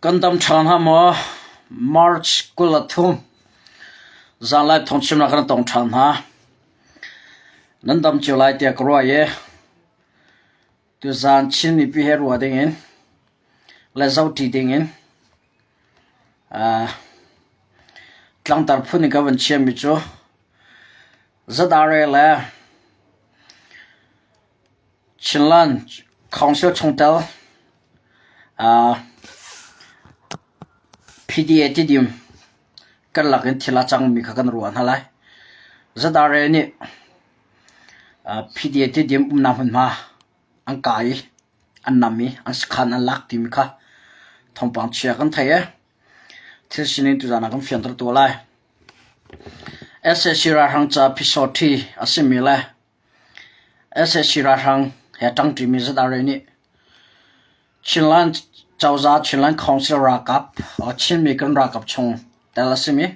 Kan dam ṭhan hnga maw? March 23 zanlai thawngchimnak kan tong ṭhan hna. Nan dam cio lai tiah ka ruah i tuzaan Chin mipi he ruah dingin le zohṭi dingin tlangtar phun in ka van chiahmi cu ZRA le Chinland Council chungtel PDA Tidim kan lak in thil a cangmi kha kan ruah hna lai. ZRA nih PDA Tidim umnak hmunhma an kai i an nam i an sakhan an lak timi kha thawngpang chia kan theih i thil sining tuzaan ah kan fianter tuah lai. Sac ralhrang ca phisawṭhi a simi le Sac ralhrang he a ṭangṭimi ZRA nih Chinland cozah Chinland Council ralkap Chinmi kan ralkap chung tel a simi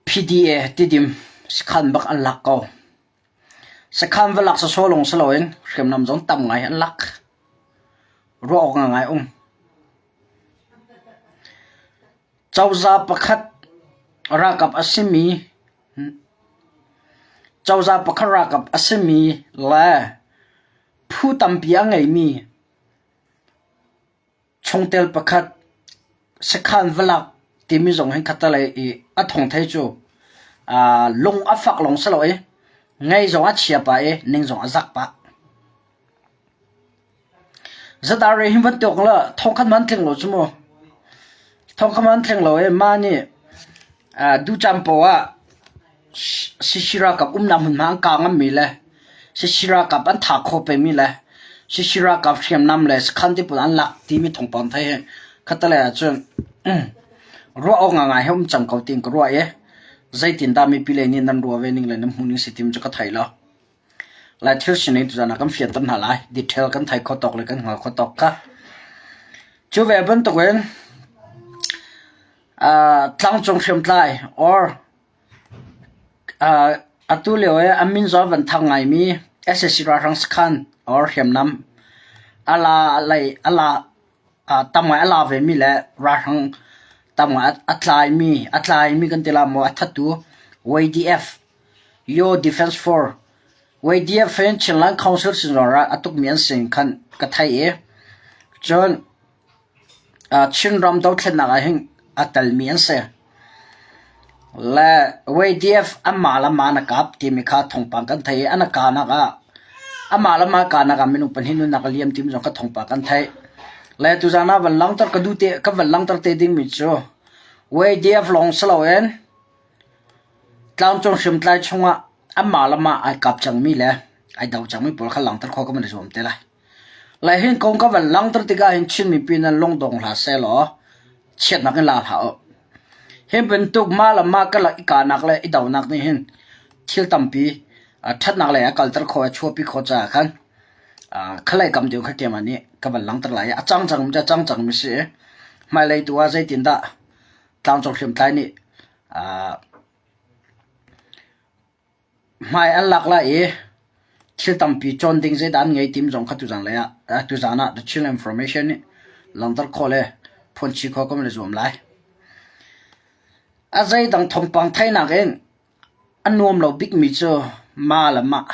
PDA Tidim sakhan bak an lak ko. Sakhan va lak sawsawh lawng si loin hriamnam zong tam ngai an lak. Ruah awk ngai um. Cozah pakhat ralkap a simi cozah pakhat ralkap a simi le phu tampi a ngeimi chungtel pakhat sakhan va lak timi zong hin khattelei i a thawngthei cu lung a fak lawng si lo i ngei zong a chia pah i ning zong a zak pah. Zadar hi bantuk le thongkhat man tling lo cu mu. Thongkhat man tling lo i mah nih ducam paoh ah Sisi ralkap umnak hmunhma an kah ngammi le Sisi ralkap an thah khawh pengmi le Sisi ralkap hriamnam le sakhan ti pawl an lak timi thawngpang theih hi khattelei ahcun ruah awk ngaingai he um cang ko tiin ka ruah i zeitindah mipi lei nih nan ruah ve ning le nan hmuh ning si timi cu ka thei lo. Lai thil sining tuzaan ah kan fianter hna lai. Detail kan thei kho tawk le kan hngal kho tawk kha. Cu ve bantukin tlangcung hriamtlai or atu lio i a min zawn van thang ngaimi sac ralhrang sakhan or hriamnam a la lei a la tam ngai a la vemi le ralhrang tam ngai a tlaimi a tlaimi kan ti la maw a thattu YDF Yo Defense Force YDF in Chinland Council sin zongah a tukmi an si khan ka theih i cun Chinram dothlennak ah hin a telmi an si. Le YDF anmah le mah an i kap timi kha thawngpang kan theih i an i kahnak ah amah le mah kahnak ah minung pahnih nunnak a liam timi zong kha thawngpang kan theih. Le tuzaan ah van langhter ka duh te ka van langhter te dingmi cu YDF lawng si loin Tlangcung hriamtlai chungah anmah le mah ai kap cangmi le ai do cangmi pawl kha langhter khawh kan i zuam te lai. Laihin kong ka van langhter tikah hin Chin mipi nan lungdong hlah sehlaw chiatnak in la hlah u. Hi bantuk mah le mah ka lak i kahnak le i donak nih hin thil tampi ṭhatnak lei a kalter khawh i a chuahpi khawh caah khan khalei kam deuh kha keimah nih ka van langhter lai i a cang cangmi cu a cang cangmi si i hmailei tu ah zeitindah tlangcung hriamtlai nih hmai an lak lai i thil tampi cawn ding zeidah an ngei timi zong kha tuzaan lei ah tuzaan ah The Chin Information nih langhter khawh le phuanchi khawh kan i zuam lai. A zeidang thawngpang theihnak in a nuam lo bikmi cu mah le mah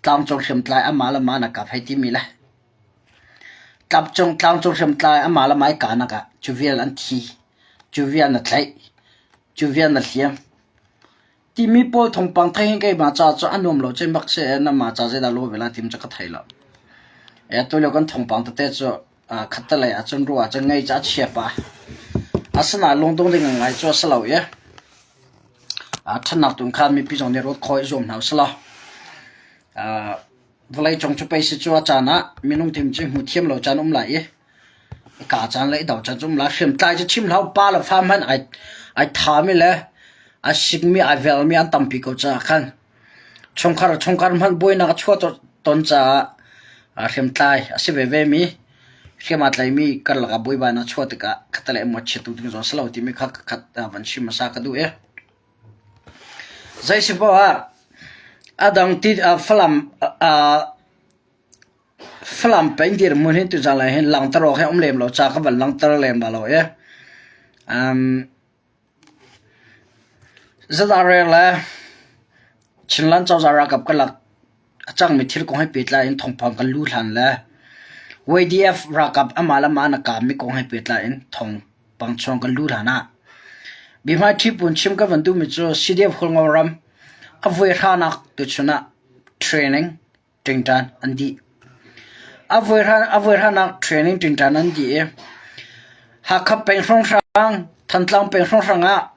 tlangcung hriamtlai amah le mah na kap hei timi le tlangcung hriamtlai amah le mah i kahnak ah cu vial an thi, cu vial na tlaih, cu vial na hliam timi pawl thawngpang thei hin keimah caah cu a nuam lo cem bak si nangmah ca zeidah law ve lai timi cu ka thei lo. Tulio kan thawngpang tete cu khattelei ahcun ruah ahcun ngei cu a chia pah. Asinain lungdong ding ngai cu a si lo i ṭhatnak tu kha mipi zong nih ruat khawh i zuam hna usih law vawleicung cu pei si cu a caan ah minung thim cu hmu thiam lo caan um lai i ka caan le i do caan cu um lai. Hriamtlai cu chim hlah pa le fa hmanh ai ai thami le ai sikmi ai velmi an tampi ko caah khan chungkhar chungkhar hmanh buainak a chuah tawn caah hriamtlai a si veve mi hriam aa tlaimi karlak ah buaibainak a chuah tikah khattelei in mawhchiat ding zong a si lo timi kha khat van chim hmasa ka duh i zei si poah ah a dang ti Falam. Falam peng dirhmun hi tuzaan lai hin langhter awk hi um lem lo ca ka van langhter lem la lo i. Um, Zadarel le Chinland cozah ralkap ka lak a cangmi thil kong he pehtlai in thawngpang kan luh hlan le YDF ralkap amah le amah an i kaammi kong he pehtlai in thawngpang chung kan luh hlan ah Bihmai Ṭhipun chim kan van duhmi cu CDF Hualngo ram a voi hranak tuchun ah training ṭingṭan an dih. A voihranak training ṭingṭan an dih i Hakha peng hrawnghrang, Thantlang peng hrawnghrang ah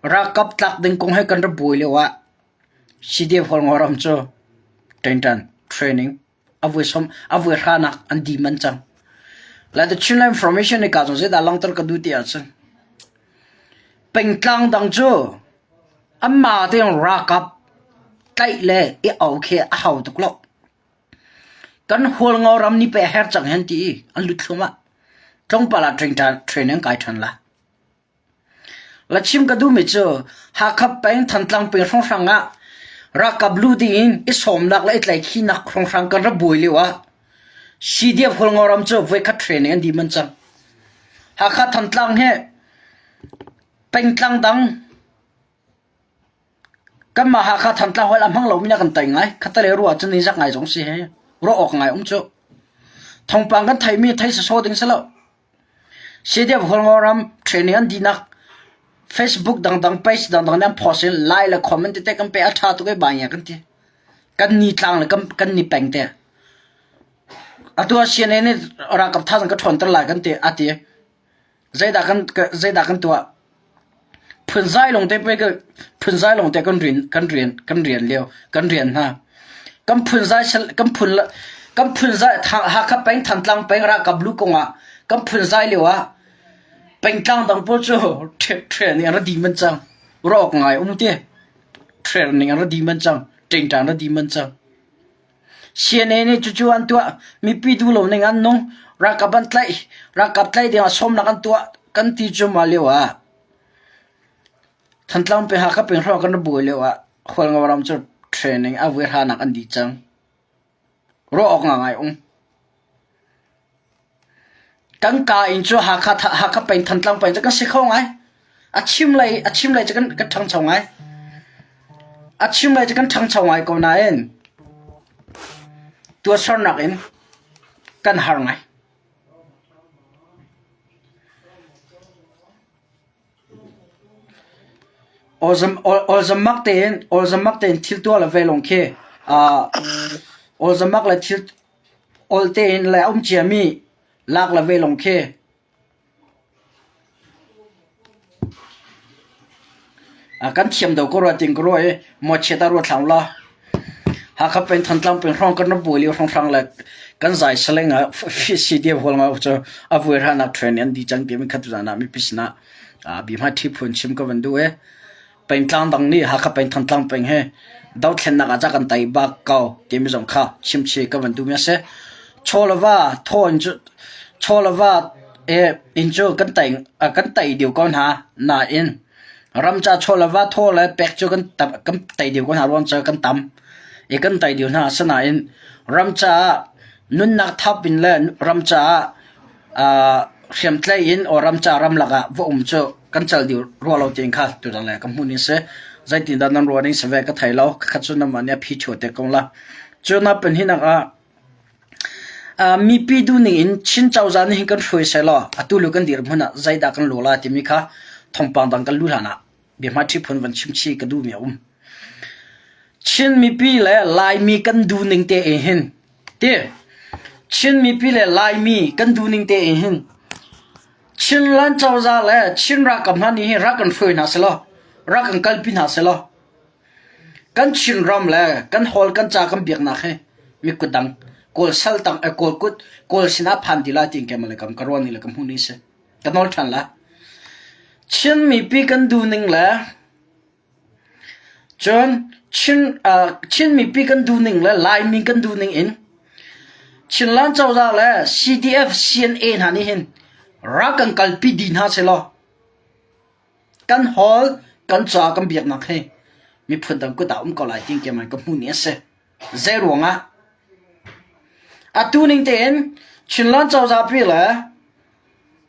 ralkap tlak ding kong he kan rak buai lio ah CDF Hualngoram cu ṭingṭan training a voihranak an dih manh cang. Lai The Chinland Information nih ka zong zeidah langhter ka duh ti ahcun pengtlang dang cu Anmah tein ralkap tlaih le i au khi a hau tuk lo. Kan Hualngo ram nih pei a her cang hen ti i an lut thluahmah. Tlawmpal ah train an kai ṭhan la. La chim ka duhmi cu Hakha peng Thantlang peng hrawnghrang ah ralkap lu dingin i sawmnak le i tlaihkhihnak hrawnghrang kan rak buai lio ah CDF Hualngo ram cu voikhat training an dih manh cang. Hakha Thantlang hi Pengtlang dang kanmah Hakha Thantlang holh a hmang lomi na kan tei ngai. Khattelei ruah ahcun ningzak ngai zong si hi. Ruah awk ngai um cu. Thawngpang kan theimi thei sawsawh ding si lo. CDF Hualngo ram training an dihnak Facebook dangdang page dangdang nih an post i like le comment tete kan pe a ṭha tuk i bai kan ti. Kan ni tlang le kan, kan ni peng te. Atu ah CNA nih ralkap thazaang ka ṭhawnter lai kan ti a ti. Zeidah kan zeidah kan tuah? Phunzai lawngte pei phunzai lawngte kan rian kan rian kan rian lio kan rian hna. Kan phunzai kan phun kan phunzai Hakha peng Thantlang peng ralkap lu kong ah kan phunzai lio ah pengtlang dang pawl cu ṭhen ning an ra dih manh cang. Ruah awk ngai um ti. Ṭhen ning an ra dih manh cang. Ṭingṭang ra dih manh cang. CNA nih cucu an tuah. Mipi duh lo ning an nung. Ralkap an tlaih. Ralkap tlaih ding ah sawmnak an tuah kan ti cu mah lio ah Thantlang peng Hakha peng hrawng kan rak buai lio ah Hualngo ram cu training a vui hranak an dih cang. Ruah awk ngai um. Kan kaa in cu Hakha Hakha peng Thantlang peng cu kan si kho ngai. A chim lei a chim lei cu kan kan ṭhangcho ngai. A chim lei cu kan ṭhangcho ngai ko nain tuahsernak in kan har ngai. Awlzam tein awlzam tein thil tuah le ve lawng khi awlzam le thil awl tein le a um ciami lak le ve lawng khi kan thiam deuh ko rua tiin ka ruah i mawchiat ah ruat hlah ulaw Hakha peng Thantlang peng hrawng kan rak buai lio hrawnghrang le kan zai saleng ah CDF hual nga cu a vui hranak train an di cang timi khat zan ah mipi sinah bihma ṭhi phun chim ka van duh i pengtlang dang nih Hakha peng Thantlang peng he dothlennak ah ca kan tei bak ko timi zong kha chimchi ka van duhmi a si. Chaw le va thaw in cu chaw le va in cu kan tei kan tei deuh ko hna nain ramca chaw le va thaw le pek cu kan kan tei deuh ko hna ruang cu kan tam i kan tei deuh hna asinain ramca ah nunnak thap in le ramca ah hriamtlaih in or ramca ramlak ah va um cu kan cal dih rua lo tiin kha tutan le ka hmuh ning si. Zeitindah nan ruah ning si ve ka thei lo. Khat cu namah nih a phi ṭhio te ko la. Cu na pahnihnak ah mipi duhning in Chin cozah nih hin kan hruai sehlaw atu lu kan dirhmun ah zeidah kan lu la timi kha thawngpang dang kan lu hlan ah biahmaiṭhi phun van chimchih ka duhmi a um. Chin mipi le Laimi kan duhning te in hin ti Chin mipi le Laimi kan duhning te in hin Chinland cozah le Chin ralkap hna nih hin rak kan hruai hna selaw rak kan kalpi hna selaw kan Chinram le kan hawl kan ca kan biaknak hi mi kut dang Kawl sal tang eh, Kawl kut Kawl sinah phan ti lai tiin keimah le kam ka ruah ni le ka hmuh ni si. Ka nawl ṭhan la. Chin mipi kan duhning le cun Chin, uh, Chin mipi kan duhning le Laimi kan duhning in Chinland cozah le CDF CNA hna nih hin rak kan kalpi dih hna selaw kan hawl kan ca kan biaknak hi miphun dang kut ah um ko lai tin keimah ka hmuh ni a si. Zei ruangah? Atu ning tein Chinland cozah pi le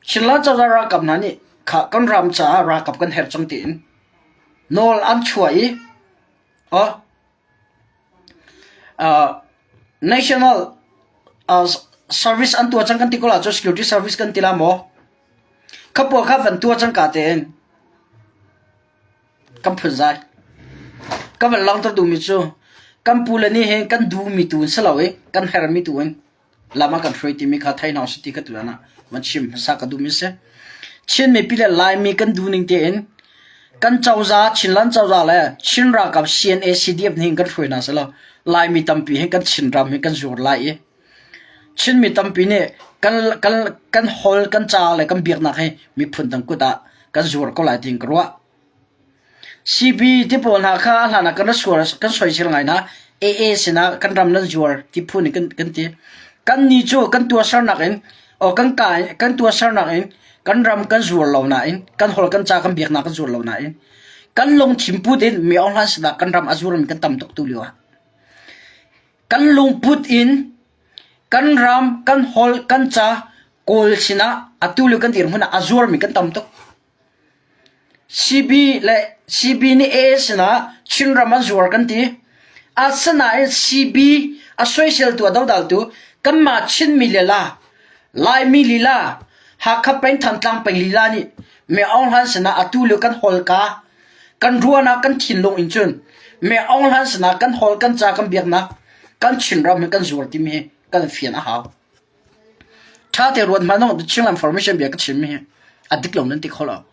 Chinland cozah ralkap hna nih kha kan ram caah ralkap kan herh cang tiin nawl an chuah i national service an tuah cang kan ti ko ahcun security service kan ti la maw? Kha pawl kha van tuah cangka tein kan phunzai. Ka van langhter duhmi cu kan pule nih hin kan duhmi tu in si lo i kan herhmi tu in lam a kan hruai timi kha thei hna usih ti kha tutan ah van chim hmasa ka duhmi a si. Chin mipi le Laimi kan duhning tein kan cozah Chinland cozah le Chin ralkap CNA CDF nih hin kan hruai hna selaw Laimi tampi hin kan Chinram hi kan zuar lai i Chinmi tampi nih kan kan kan holh kan ca le kan biaknak hi miphun dang kut ah kan zuar ko lai tiin ka ruah. CB ti pawl hna kha a hlan ah kan ra sual kan soisel ngai hna. AA sinah kan ram nan zuar ti phun in kan kan ti. Kan ni cu kan tuahsernak in o kan ka kan tuahsernak in kan ram kan zuar lo nain kan holh kan ca kan biaknak kan zuar lo nain kan lungthin put in mi aung hlan sinah kan ram a zuarmi kan tam tuk tu lio ah kan lungput in kan ram kan holh kan ca kawl sinah atu lio kan dirhmun ah a zuarmi kan tam tuk. CB le CB nih AA sinah Chinram an zuar kan ti. Asinain CB a soiseltu a dodaltu kanmah Chinmi lila, Laimi lila, Hakha peng Thantlang peng lila nih Me Aung Hlaing sinah atu lio kan holka, kan ruahnak kan thinlung in cun Me Aung Hlaing sinah kan hol kan ca kan biaknak kan Chinram hi kan zuar timi hi kan fian a hau. Ṭha te ruat hmanh uh, Chinland Formation bia ka chimmi hi a dik lo nan ti kho lo.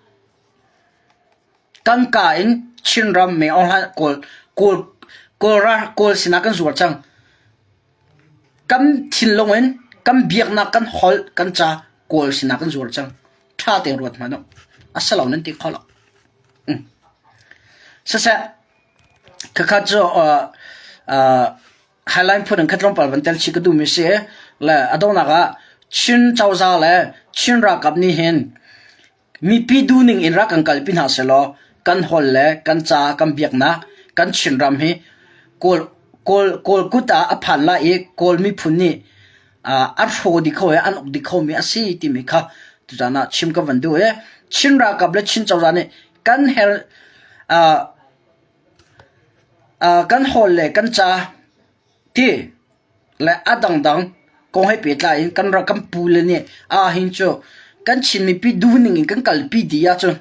Kan ka in Chinram me online kawl kawl kawlra kawl sinah kan zuar cang. Kan thinlung in kan biaknak kan holh kan ca kawl sinah kan zuar cang. Ṭha tein ruat hmanh uh. A si lo nan ti kho lo. Mm. Siseh, khakha cu uh, uh, Highline phun in khat tlawmpal van tel chih ka duhmi si. Le a donghnak ah Chin cozah le Chin ralkap nih hin mipi duhning in rak kan kalpi hna sehlaw kan holh le kan ca kan biaknak kan Chinram hi Kawl Kawl Kawl kut ah a phan lai i Kawl miphun nih an hraw dih kho i an uk dih khomi a si timi kha tuzaan ah chim ka van duh i Chin ralkap le Chin cozah nih kan her Kan hawl le kan ca ti le a dangdang kong he pehtlai in kan rak kan pule nih ahhin cu kan Chin mipi duhning in kan kalpi dih ahcun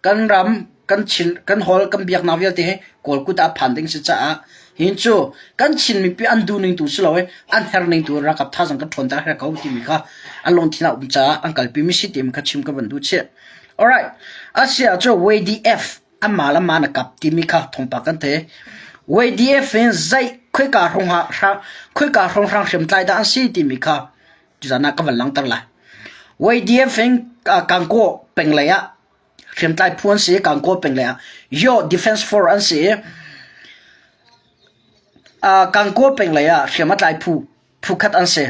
kan ram kan Chin kan hawl kan biaknak vialte hi Kawl kut ah phan ding si caah hin cu kan Chin mipi an duhning tu si lo i an herning tu ralkap thazaang kan ṭhawnter a herh ko timi kha an lungthin ah um caah an kalpi mi si timi kha chim ka van duh chih. Alright, asia cu YDF Anmah le mah na kap timi kha thawngpang kan thei. YDF in zei khoika hrawng khoika hrawnghrang hriamtlai dah an si timi kha tuzan ah ka van langhter lai. YDF in Kankaw penglei ah hriamtlai phu an si i Kankaw penglei ah Yaw Defense Force an si i Kankaw penglei ah hriam a tlai phu phukhat an si.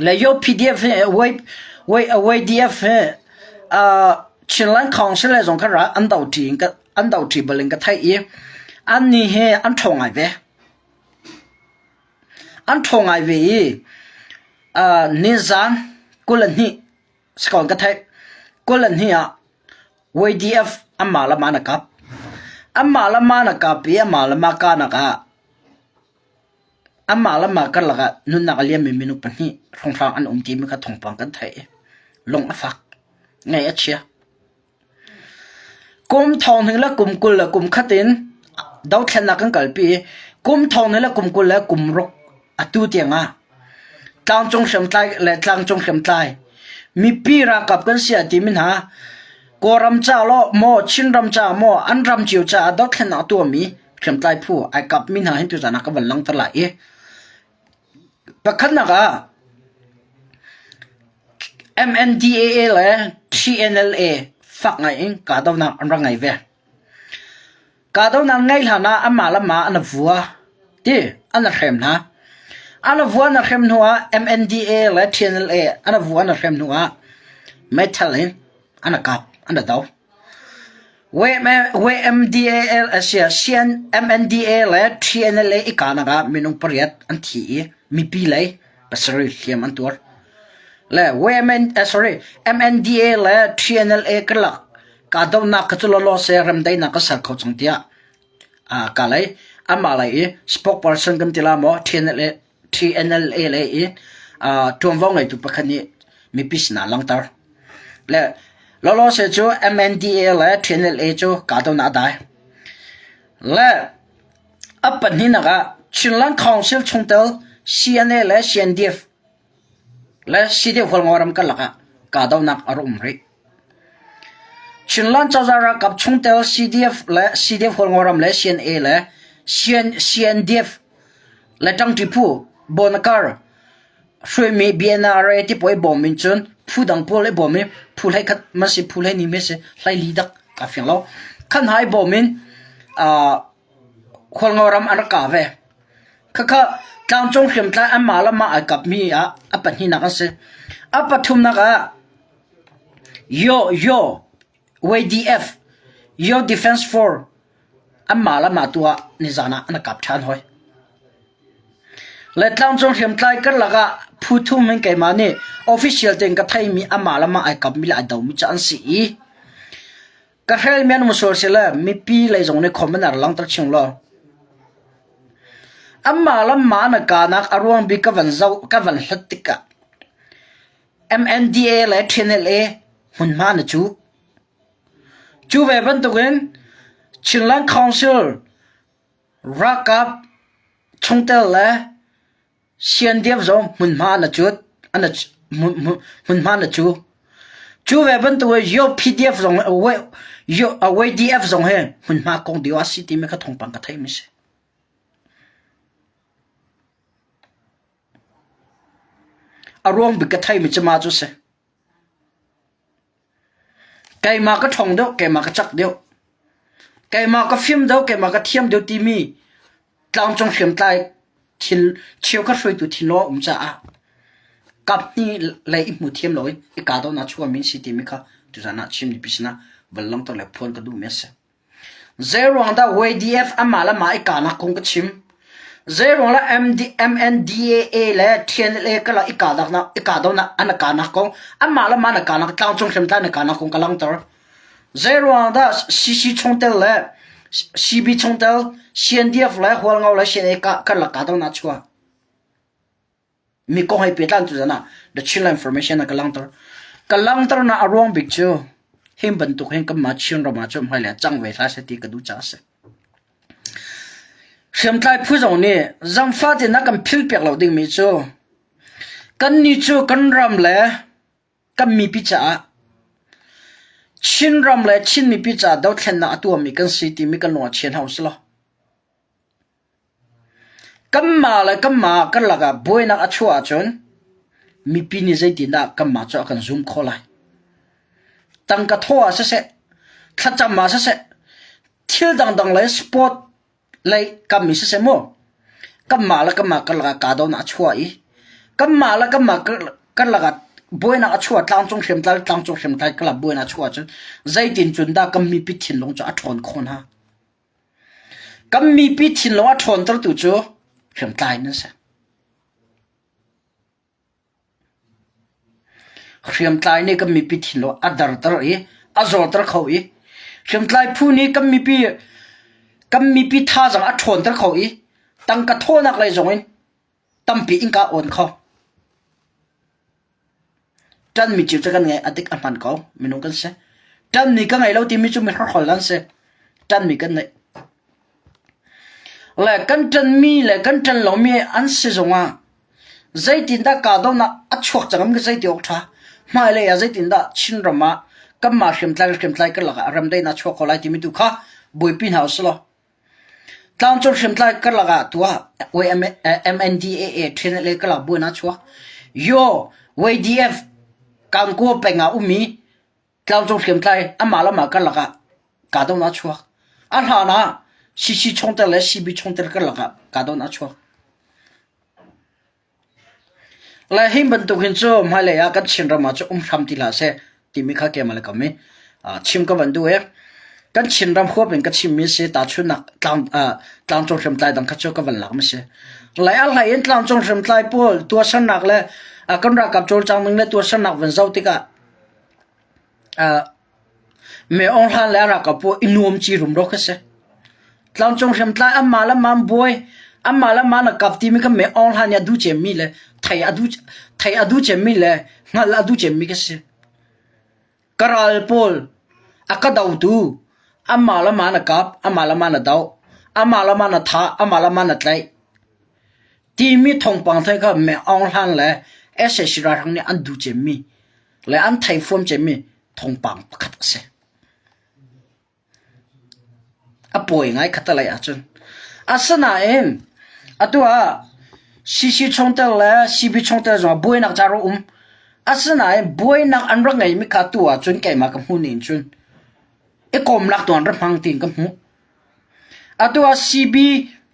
Le yo PDF hi YDF hi Chinland Council le zong kha ra an do ṭi in an do ṭi bal in ka theih i annih hi an ṭhawng ngai ve. An ṭhawng ngai ve i nizan 22 si ko in ka theih. 22 ah YDF anmah le mah an i kap. Anmah le mah an i kap i anmah le mah kahnak ah Anmah le mah karlak ah nunnak a liammi minung pahnih hrawnghrang an um timi kha thawngpang kan theih i lung a fak. Ngaih a chia. Kum thonghnih le kum 20 le kum khat in dothlennak kan kalpi i kum thonghnih le kum 20 le kum ruk atu tiangah tlangcung hriamtlai le tlangcung hriamtlai mipi ralkap kan si a timi hna Kawlram ca law maw Chinram ca maw an ram cio caah dothlennak a tuahmi hriamtlai phu ai kapmi hna hin tuzaan ah ka van langhter lai i pakhatnak ah MNDAA le TNLA fak ngai in kahdohnak an rak ngei ve. Kahdohnak ngeih hlan ah anmah le mah an i vua ti an i hrem hna. An i vua an i hrem hnu ah MNDAA le TNLA an i vua an i hrem hnu ah meithal in an i kap an i do. WMDAL CNMNDA le TNLA i kahnak ah minung pariat an thi i mipi lei. Pasarih hliam an tuar. Le WMN, eh, sorry, MNDA le TNLA karlak kahdohnak kha cu lawlaw se remdaihnak ka ser kho cang tiah ka lei. Amah lei i spokesperson kan ti la maw TNLA, TNLA lei i ṭuanvo ngeitu pakhat nih mipi sinah langhter. Le lawlaw se cu MNDA le TNLA cu kahdohnak a dai. Le a pahnihnak ah Chinland Council chungtel CNA le CNDF le CDF Hualngoram karlak ah kahdohnak a rak um rih. Chinland cozah ralkap chungtel CDF le CDF Hualngoram le CNA le CNDF le ṭangṭi phu Bonakar hruaimi BNRA ti pawl i bawm in cun phu dang pawl i bawm i phu hlei khat ma si phu hlei ni me si hlei li dak kaa fiang lo. Khan hai bawm in Khualngo ram an rak kah ve. Khakha tlangcung hriamtlai anmah le mah ai kapmi ah a pahnihnak an si. A pathumnak ah Yo Yo YDF Yo Defense Force anmah le mah tu ah nizan ah an kap ṭhan hoi. Le tlangcung hriamtlai karlak ah phu thum in keimah nih official tein ka theimi amah le mah ai kapmi le ai domi cu an si i Ka hrelmi an um sual si le mipi lei zong nih comment an langhter chung law. Amah le mah na kanak a ruang bik ka van zoh ka van hlat tikah MNDA le TNLA hmunhma na cu. Cu ve bantukin Chinland Council ralkap chungtel le Siandiam zong hmunhma na cut, hmunhma na cu. Cu ve bantuk in Yo PDF zong YDF zong hi hmunhma kong deu a si timi kha thawngpang ka theihmi si. A ruang bik ka theimi cu mah cu si. Keimah ka ṭhawng deuh, keimah ka cak deuh. Keimah ka fim deuh, keimah ka thiam deuh timi tlangcung hriamtlai thil cheukhat hruaitu thinlung a um caah kaphnih lei i hmu thiam loin i kahdohnak chuahmi an si timi kha tuzan ah Chin mipi sinah van langhter le phuan ka duhmi a si. Zeiruang dah YDF anmah le mah i kahnak kong ka chim? Zeiruang dah MNDAA le TNLA karlak i kahdohnak i kahdohnak an i kahnak kong anmah le mah an i kahnak tlangcung hriamtlai an i kahnak kong ka langhter. Zeiruang dah CC chungtel le CB chungtel CNDF le Hualngo le CNA karlak kahdohnak a chuah? Mi kong hei pehtlai tu zan ah The Chinland Information ah ka langhter. Ka langhter nak a ruang bik cu hi bantuk hin kanmah Chin ram ah cun hmailei ah cang ve hlah seh ti ka duh caah a si. Hriamtlai phu zong nih zangfah tein a kan philpiak lo dingmi cu kannih cu kan ram le kan mipi caah Chinram le Chin mipi caah dothlennak a tuahmi kan si timi kan lung ah chia hna usih law Kanmah le kanmah karlak ah buainak a chuah ahcun mipi nih zeitindah kanmah cu a kan zum khawh lai? Tangka thaw ah siseh, thlacam ah siseh, thil dangdang le sport lei kam in siseh mu, kanmah le kanmah karlak ah kahdohnak a chuah i kanmah le kanmah karlak ah buainak a chuah tlangcung hriamtlai le tlangcung hriamtlai karlak buainak a chuah ahcun zeitin cun dah kan mipi thinlung cu a ṭhawn khawh hna? Kan mipi thinlung a ṭhawntertu cu hriamtlai nan si. Hriamtlai nih kan mipi thinlung a darter i a zorter kho i hriamtlai phu nih kan mipi kan mipi thazaang a ṭhawnter kho i tangka thawhnak lei zongin tampi innka awn kho. Ṭanmi cio cu kan ngei a dik a hman ko minung kan si. Ṭanmi ka ngei lo timi cu mi hrokhrol an si. Ṭanmi kan ngei. Le kan ṭanmi le kan ṭan lomi an si zongah zeitindah kahdohnak a chuak cang mi zeiti awk ṭha. Hmailei ah zeitindah Chinram ah kanmah hriamtlai le hriamtlai karlak ah remdaihnak a chuak kho lai timi tu kha buaipi hna usih law Tlangcung hriamtlai karlak ah tuah MNDAA ṭhen le karlak buainak a chuak. Yaw YDF Kankaw peng ah ummi tlangcung hriamtlai amah le amah karlak ah kahdohnak a chuak. A hlan ah CC chungtel le CB chungtel karlak ah kahdohnak a chuak. Le hi bantuk hin cu hmailei ah kan Chinram ah cun um hram ti hlah seh timi kha keimah le kam i chim ka van duh i. Kan Chinram huap in ka chimmi si tahchunhnak tlang tlangcung hriamtlai dang kha cu ka van lak mi si. Lai a hlei in tlangcung hriamtlai pawl tuahsernak le kan ralkap cawlcang ning le tuahsernak van zoh tikah Me Aung Hlan le a ralkap pawl i nuam ci rumro kha si. Tlangcung hriamtlai anmah le anmah an buai, anmah le anmah an i kap timi kha Me Aung Hlan nih a duh cemmi le thei a duh thei a duh cemmi le hngalh a duh cemmi kha si. Ka ral pawl a ka dotu anmah le anmah an i kap, anmah le anmah an i doh, anmah le anmah an i thah, anmah le anmah an i tlaih timi thawngpang thei kha Me Aung Hlan le sac ralhrang nih an duh cemmi le an thei fuam cemmi thawngpang pakhat a si. A pawi ngai khatalei ahcun. Asinain atu ah CC chungtel le CB chungtel zong ah buainak ca rak um. Asinain buainak an rak ngeimi kha atu ahcun keimah ka hmuh ning cun i kawmnak tu an rak hmang tiin ka hmuh. Atu ah CB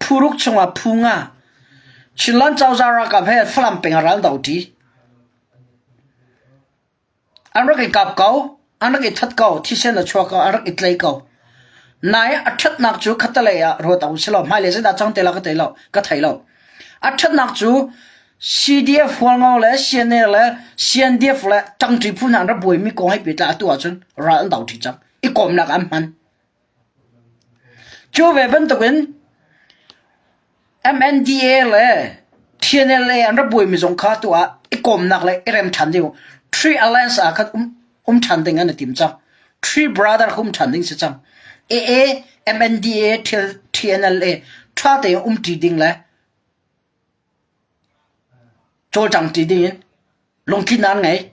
phuruk chungah phu nga Chinland cozah ralkap he Falam peng ah ral do ṭi. An rak i kap ko, an rak i that ko, thisen a chuak ko, an rak i tlei ko. Nai a ṭhatnak cu khattelei ah ruat a um si lo. Hmailei zeidah cang te la ka thei lo, ka thei lo. A ṭhatnak cu CDF Hualngo le CNA le CNDF le ṭangṭi phu hna an rak buaimi kong he pehtlai atu ahcun ral an do ṭi cang. I kawmnak an hman. Cu ve bantukin MNDA le TNLA an rak buaimi zong kha tu ah i kawmnak le i rem ṭhan ding Three Alliance ah khan um, um ṭhan ding an i tim cang. Three Brother kha um ṭhan ding si cang. AA, MNDA, TNLA ṭha tein umṭi ding le cawlcang ṭi ding in lungtlinnak an ngei.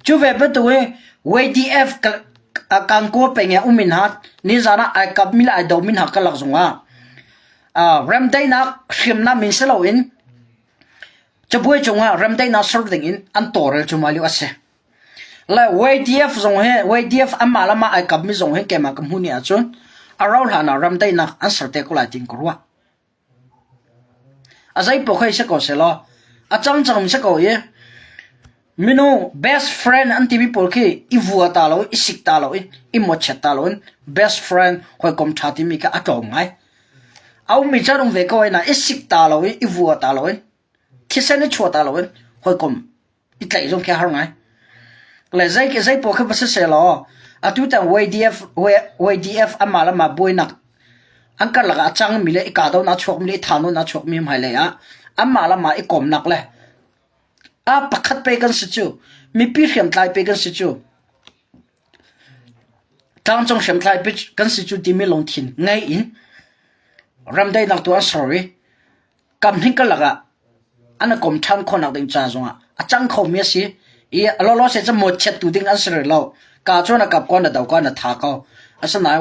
Cu ve bantuk in YDF Kankaw peng i um in ha nizan ah ai kapmi le ai domi hna karlak zongah remdaihnak hriamnam in si loin cabuai cungah remdaihnak ser ding in an tawlrel cuahmah lio a si. Le YDF zong hi YDF anmah le mah ai kapmi zong hi keimah ka hmuh ni ahcun a rauh hlan ah remdaihnak an ser te ko lai tiin ka ruah. A zeipaoh khi si ko sehlaw a cangcang si ko i minung best friend an timi pawl khi i vua ta lo i sik ta lo in i mawchiat ta lo in best friend hawikom ṭha timi kha a tlawm ngai. A ummi cu an um ve ko ai nain i sik ta lo i i vua ta lo in thisen i chuah ta lo in hawikom i tlaih zong khi a har ngai. Le zei zei paoh khi va si sehlaw atu tang YDF YDF amah le amah buainak an karlak ah a cangmi le i kahdohnak a chuakmi le i thahnawnnak a chuakmi hmailei ah anmah le amah i kawmnak le a pakhat pe kan si cu mipi hriamtlai pe kan si cu tlangcung hriamtlai pe kan si cu timi lungthin ngei in ramdaihnak tu an ser i Kam hnih karlak ah an i kom ṭhan khawhnak ding ca zongah a cang khomi a si i lawlaw se cu mawtchiattu ding an si rih lo. Ka cu na kap ko na do ko na tha ko. Asinain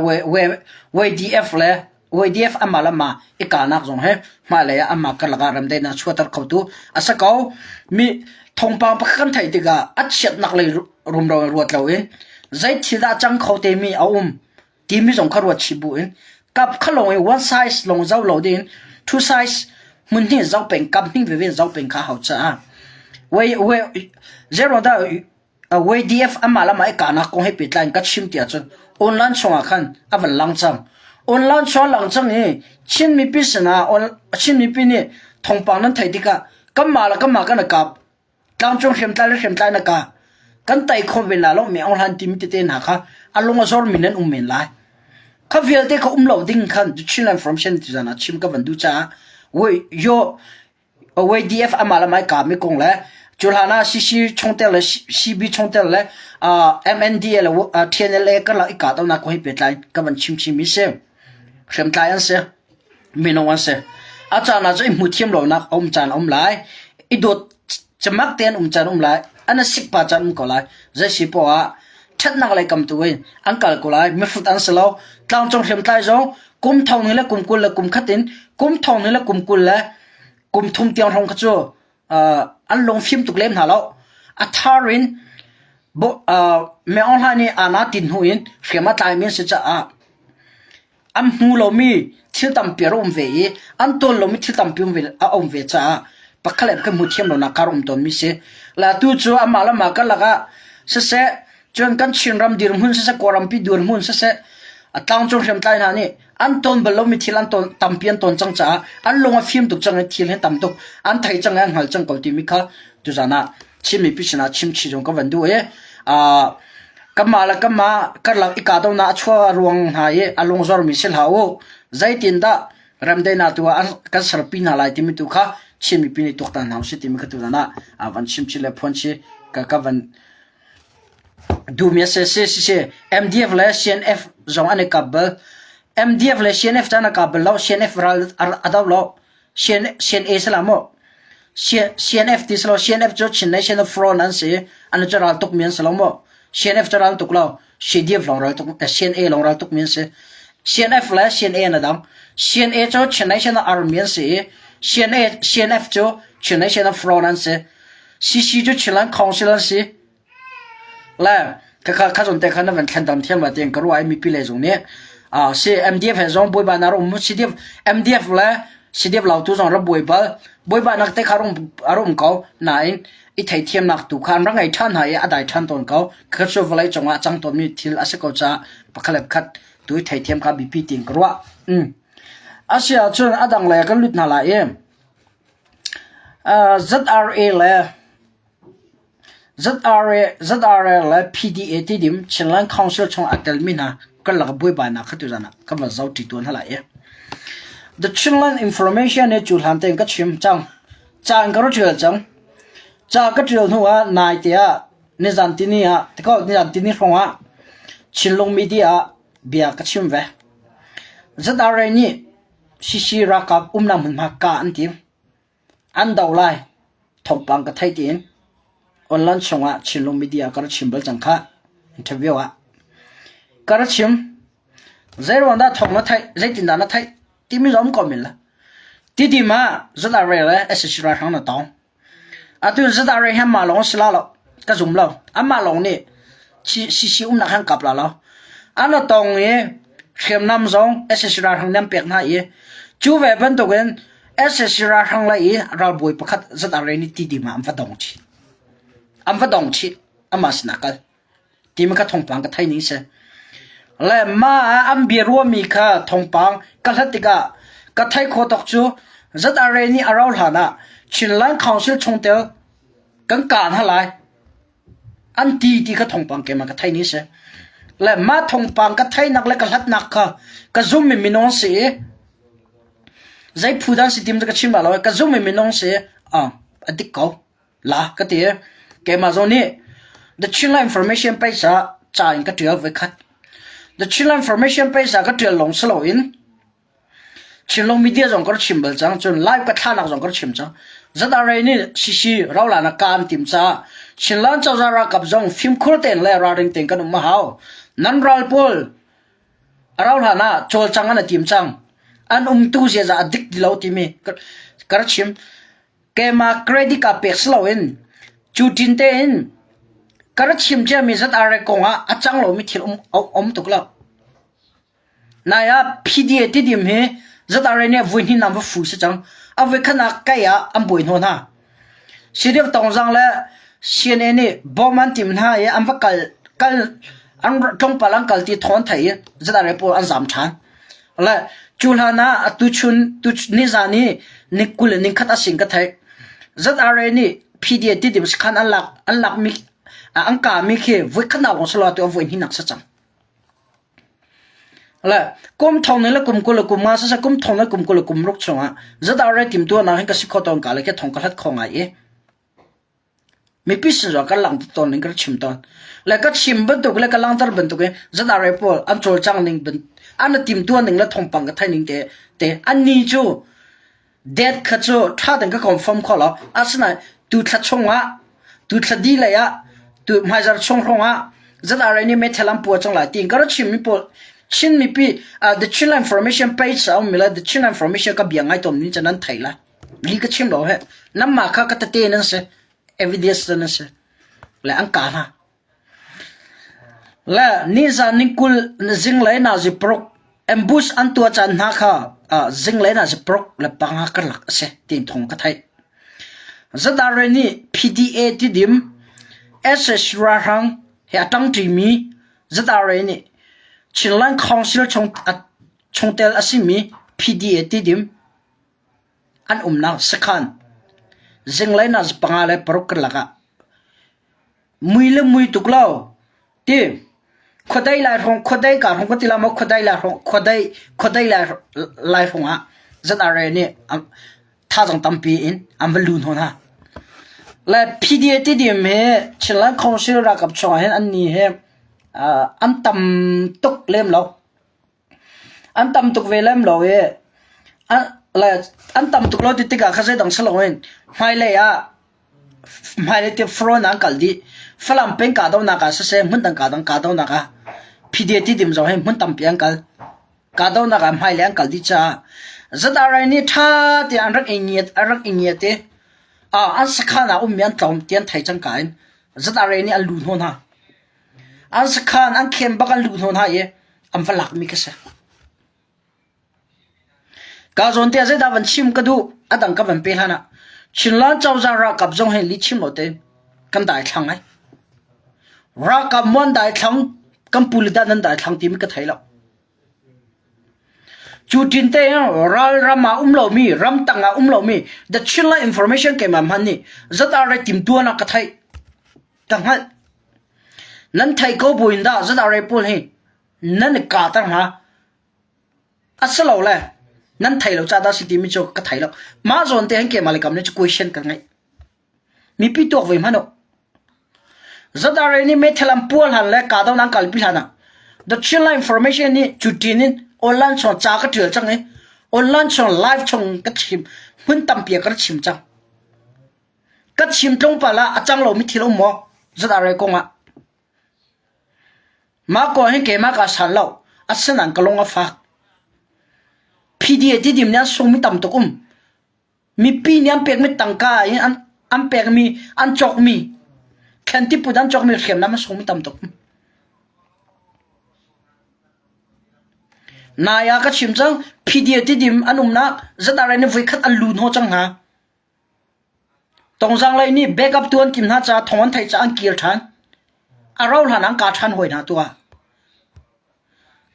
YDF le YDF amah le amah i kahnak zong hi hmailei ah amah karlak ah remdaihnak chuahter khotu a si ko. Mi thawngpang pakhat kan theih tikah a chiatnak lei rumro in ruat loin zei thil dah a cang kho timi a um timi zong kha ruat chih bu in kap kha lawng i one size lawng zoh lo ding two size hmun hnih zoh peng kap hnih veve zoh peng kha hau caah wei wei zero da YDF amah lamah i kahnak kong he pehtlai in ka chim ti ahcun online chungah khan a van lang cang online chung lang cang i Chin mipi sinah Chin mipi nih thawngpang nan theih tikah kanmah le kanmah kan i kap Tlangcung hriamtlai le hriamtlai na ka kan tai kho ve la lo mi Aung Hlan timi tete hna kha a lung a zor mi nan um men lai. Kha vialte kha um lo ding khan Chinland Formation ti zan ah chim ka van duh caah woi yo YDF ama lamai ka mi kong le cu hlan ah CC chungtel le CB chungtel le MNDA le TNLA karlak i kahdohnak kong hi pehtlai ka van chim chim mi si. Hriamtlai an si. Minung an si. A caan ah cun i hmuh thiam lonak a um caan a um lai. I dawt camak tein um caan a um lai. An i sikpa caan um ko lai. Zei si poah ah ṭhatnak lei kam tu in an kal ko lai. Mihrut an si lo. Tlangcung hriamtlai zong kum thong hnih le kum 20 le kum khat in kum thong hnih le kum 20 le kum thum tiang hrawng kha cu an lungfim tuk lem hna lo. A thar in Me Aung Hlaing nih aa na tin hnu in hriam a tlaimi an si caah an hmu lomi thil tampi a um ve i an tawn lomi thil tampi a um ve caah pakhat le pakhat hmu thiam lonak kar um tawnmi si. Le atu cu amah le amah karlak ah siseh, cun kan Chinram dirhmun siseh, Kawlrampi dirhmun siseh, A tlangcung hriamtlai hna nih an ton bal lomi thil an ton tampi an ton cang caah an lung a fim tuk cang i thil hi tam tuk an thei cang i an hngal cang ko timi kha tuzan ah Chin mipi sinah chim chih zong ka van duh i kanmah le kanmah karlak i kahdohnak a chuah ruang hna i a lungzormi si hlah u. Zeitindah remdaihnak tu ah kan serpi hna lai timi tu kha Chin mipi nih tuaktan hna usih timi kha tuzan ah van chim chih le phuan chih ka ka van duhmi a si. Si si si MDF le CNF zong an i kap bal. MDF le CNF cu an i kap bal lo. CNF ral a do lo. CNA si la maw? CNF ti si lo. CNF cu Chin National Front an si. An cu ral tukmi an si lo maw? CNF cu ral tuk lo. CDF lawng ral tuk, CNA lawng ral tukmi an si. CNF le CNA an dang. CNA cu Chin National Army an si i CNA, CNF cu Chin National Front an si. CC cu Chinland Council an si. Le khakha kha zawn te kha na van thlen dam thiam la tiang ka ruah i mipi le zong nih si MDF he zong buaiba na rum CDF MDF le CDF lautu zong ra buai bal buaiba nak te kha rum arum ko nain i theithiamnak tu kha an ra ngei ṭhan hna i a dai ṭhan tawn ko kha cu vawlei cungah cang tawnmi thil a si ko caah pakhat le pakhat tu i theithiam kha biapi tiin ka ruah. Mm. Asia cun a dang lei kan lut hna lai i ZRA le ZRA, ZRA le PDA ti dim Chinland Council chung a telmi hna karlak buaibainak kha tuzan ah kan van zohṭi tuan hna lai i. The Chinland Information hi cu hlan tein ka chim cang. Ca in ka ra ṭial cang. Ca ka ṭial hnu ah naite ah nizan tini ah tiko nizan tini hrawng ah Chinlung Media ah bia ka chim ve. ZRA nih CC ralkap umnak hmunhma ka an tim. An do lai. Thawngpang ka theih tiin online chungah Chinlung Media ka ra chim bal cang khah. Interview ah. Ka ra chim. Zeiruang dah thawng na theih, zeitindah na theih timi zong ko men la. Tidim ah ZRA le SAC ralhrang na tong. Atu ZRA hi anmah lawng si la lo. Ka zum lo. Anmah lawng nih CC umnak han kap la lo. An a tong i hriamnam zong SAC ralhrang nih an pek hna i cu ve bantukin SAC ralhrang lei i ralbawi pakhat ZRA nih tidim ah an va dong chih. An va dong chih. Amah sinah kal. Timi kha thawngpang ka thei ning si. Le mah an bia ruahmi kha thawngpang ka hlat tikah ka theih khawh tawk cu ZRA nih a rau hlan ah Chinland Council chungtel kan kaan hna lai an ti ti kha thawngpang keimah ka thei ning si. Le mah thawngpang ka theihnak le ka hlatnak kha ka zummi minung si i zei phu dah si tim cu ka chim la lo ka zummi minung si ah a dik ko. La ka ti. Keimah zong nih The Chinland Information page ah ca in ka ṭial voikhat. The Chinland Information page ah ka ṭial lawng si loin Chinlung media zong ka rak chim bal cang. Cun live ka thlahnak zong ka rak chim cang. ZRA nih CC Raulan ah kaan tim caah Chinland cozah ralkap zong fimkhur tein le ralring tein kan um a hau. Nan ral pawl a rau hlan ah cawlcang an i tim cang. An umtu ziaza a dik ti lo timi ka rak chim. Keimah credit card pek si loin cu ṭin tein ka ra chim ciami ZRA kongah a cang lomi thil um, um tuk lo. Nai ah PDA tidim hi ZRA nih vui hnih nam va fu si cang. A voi khat kai ah an buai hnaw hna. CDF Tongzang le CNA nih bom an tim hna i an va kal kal an tlawmpal an kal ti thawn thei i ZRA pawl an zam ṭhan. Le cu hlan ah atu chun tu nizan i ni 20 le nikhat a sin ka theih. ZRA nih PDA tidim sakhan an lak an lak mi an ka mi khi voi khat nak salo tu a voi hnih nak sa cang. Le kum thong le kum 20 le kum nga sa kum thong le kum 20 le kum ruk chungah ZRA tim tu na hin ka si kho tawn ka le ke thong ka hlat kho ngai i Mipi sin zong kan langhter tawn ning ka chim tawn. Le ka chim bantuk le ka langhter bantuk in ZRA pawl an cawlcang ning an timtuan ning le thawngpang ka theih ning te te an ni cu date kha cu ṭha tein ka confirm kho lo. Asinain tu thla chung ah tu thla di lei ah tu hmaizarh chung hrawng ah ZRA nih meithal an pua cang lai tiin ka ra chim mi pawl Chin mipi the Chinland Information page a ummi le the Chinland Information ka bia ngai tawn ning cu nan thei lai. Li ka chim lo he. Nanmah kha ka tete nan si. Evidence nan si. Le an ka hna. Le nizan ni 20 zinglei nazi paruk ambush an tuah caan hna kha zinglei nazi paruk le panga karlak a si tiin thawng ka theih. ZRA nih PDA tidim SS ralhrang he a ṭangṭimi ZRA nih. Chinland Council chung chungtel a simi PDA Tidim an umnak sakhan zinglei nak panga le paruk karlak ah mui le mui tuk lo ti khuadei lai hrawng khuadei ka hrawng ka ti la maw khuadei lai hrawng khuadei khuadei lai lai hrawng ah ZRA nih thazaang tampi in an va lu hna hna. Le PDA Tidim hi Chinland Council ralkap chungah hin an ni hi an tam tuk lem lo. An tam tuk ve lem lo i le an tam tuk lo ti tikah kha zeidang si loin hmailei ah hmailei ti front ah an kal dih. Falam peng kahdohnak ah siseh hmundang kahdang kahdohnak ah PDA Tidim zong hi hmun tampi an kal. Kahdohnak ah hmailei an kal dih caah ZRA nih ṭha tein an rak i ngiat an rak i ngiat i an sakhan ah ummi an tlawm ti an theih cangka in ZRA nih an lu hnawh hna. An sakhan an khen bak an lu hnawh hna i an va lakmi ka si. Ka zawn te ah zeidah van chim ka duh a dang ka van pe hlan ah Chinland cozah ralkap zong hi lih chim lo tein kan daithlang ai. Ralkap muan daithlang kan pu le dah nan daithlang timi ka thei lo. Cu tin te ral ram ah um lomi ramtang ah um lomi The Chinland Information keimah hman nih ZRA timtuan ah ka theih ka hngalh. Nan theih ko buin dah ZRA pawl hi nan i kahter hnga? Asilole nan thei lo ca dah si timi cu ka thei lo. Mah zawn te hin keimah le kam nih cu question ka ngeih. Mipi tuak ve hmanh u. ZRA nih meithal an puah hlan le kahdohnak an kalpi hlan ah The Chinland Information nih cutin in online chung ca ka ṭial cang i online chung live chung ka chim hmun tampi ah ka chim cang. Ka chim tlawmpal ah a cang lomi thil um maw ZRA kong ah? Mah kong hin keimah kaa san lo. Asinain ka lung a fak. PDA tidim nih an sungmi tam tuk um. Mipi nih an pekmi tangka in an, an pekmi, an cawkmi, thlen-tiput an cawkmi hriamnam a sungmi tam tuk. Nai ah ka chim cang, PDA tidim an umnak ZRA nih voikhat an lu hnawh cang hna. Tongzang lei nih backup tu an tim hna caah thawng an theih caah an kir ṭhan. A rau hlan an ka ṭhan hawi hna tu ah.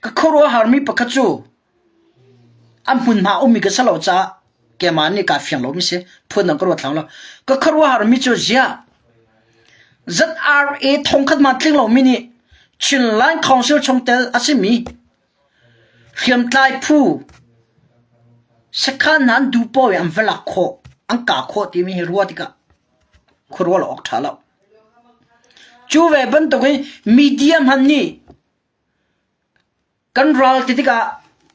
Ka khuaruahharmi pakhat cu an hmunhma ummi ka si lo caah keimah nih kaa fiang lomi si. Phun dang ka ruat hlang lo. Ka khuaruahharmi cu ziah ZRA thongkhat ma tling lomi nih Chinland Council chungtel a simi hriamtlai phu sakhan hna an duh paoh in an va lak khawh, an kah khawh timi hi ruah tikah khuaruah lo awk ṭha lo. Cu ve bantukin media hmanh nih kan ral ti tikah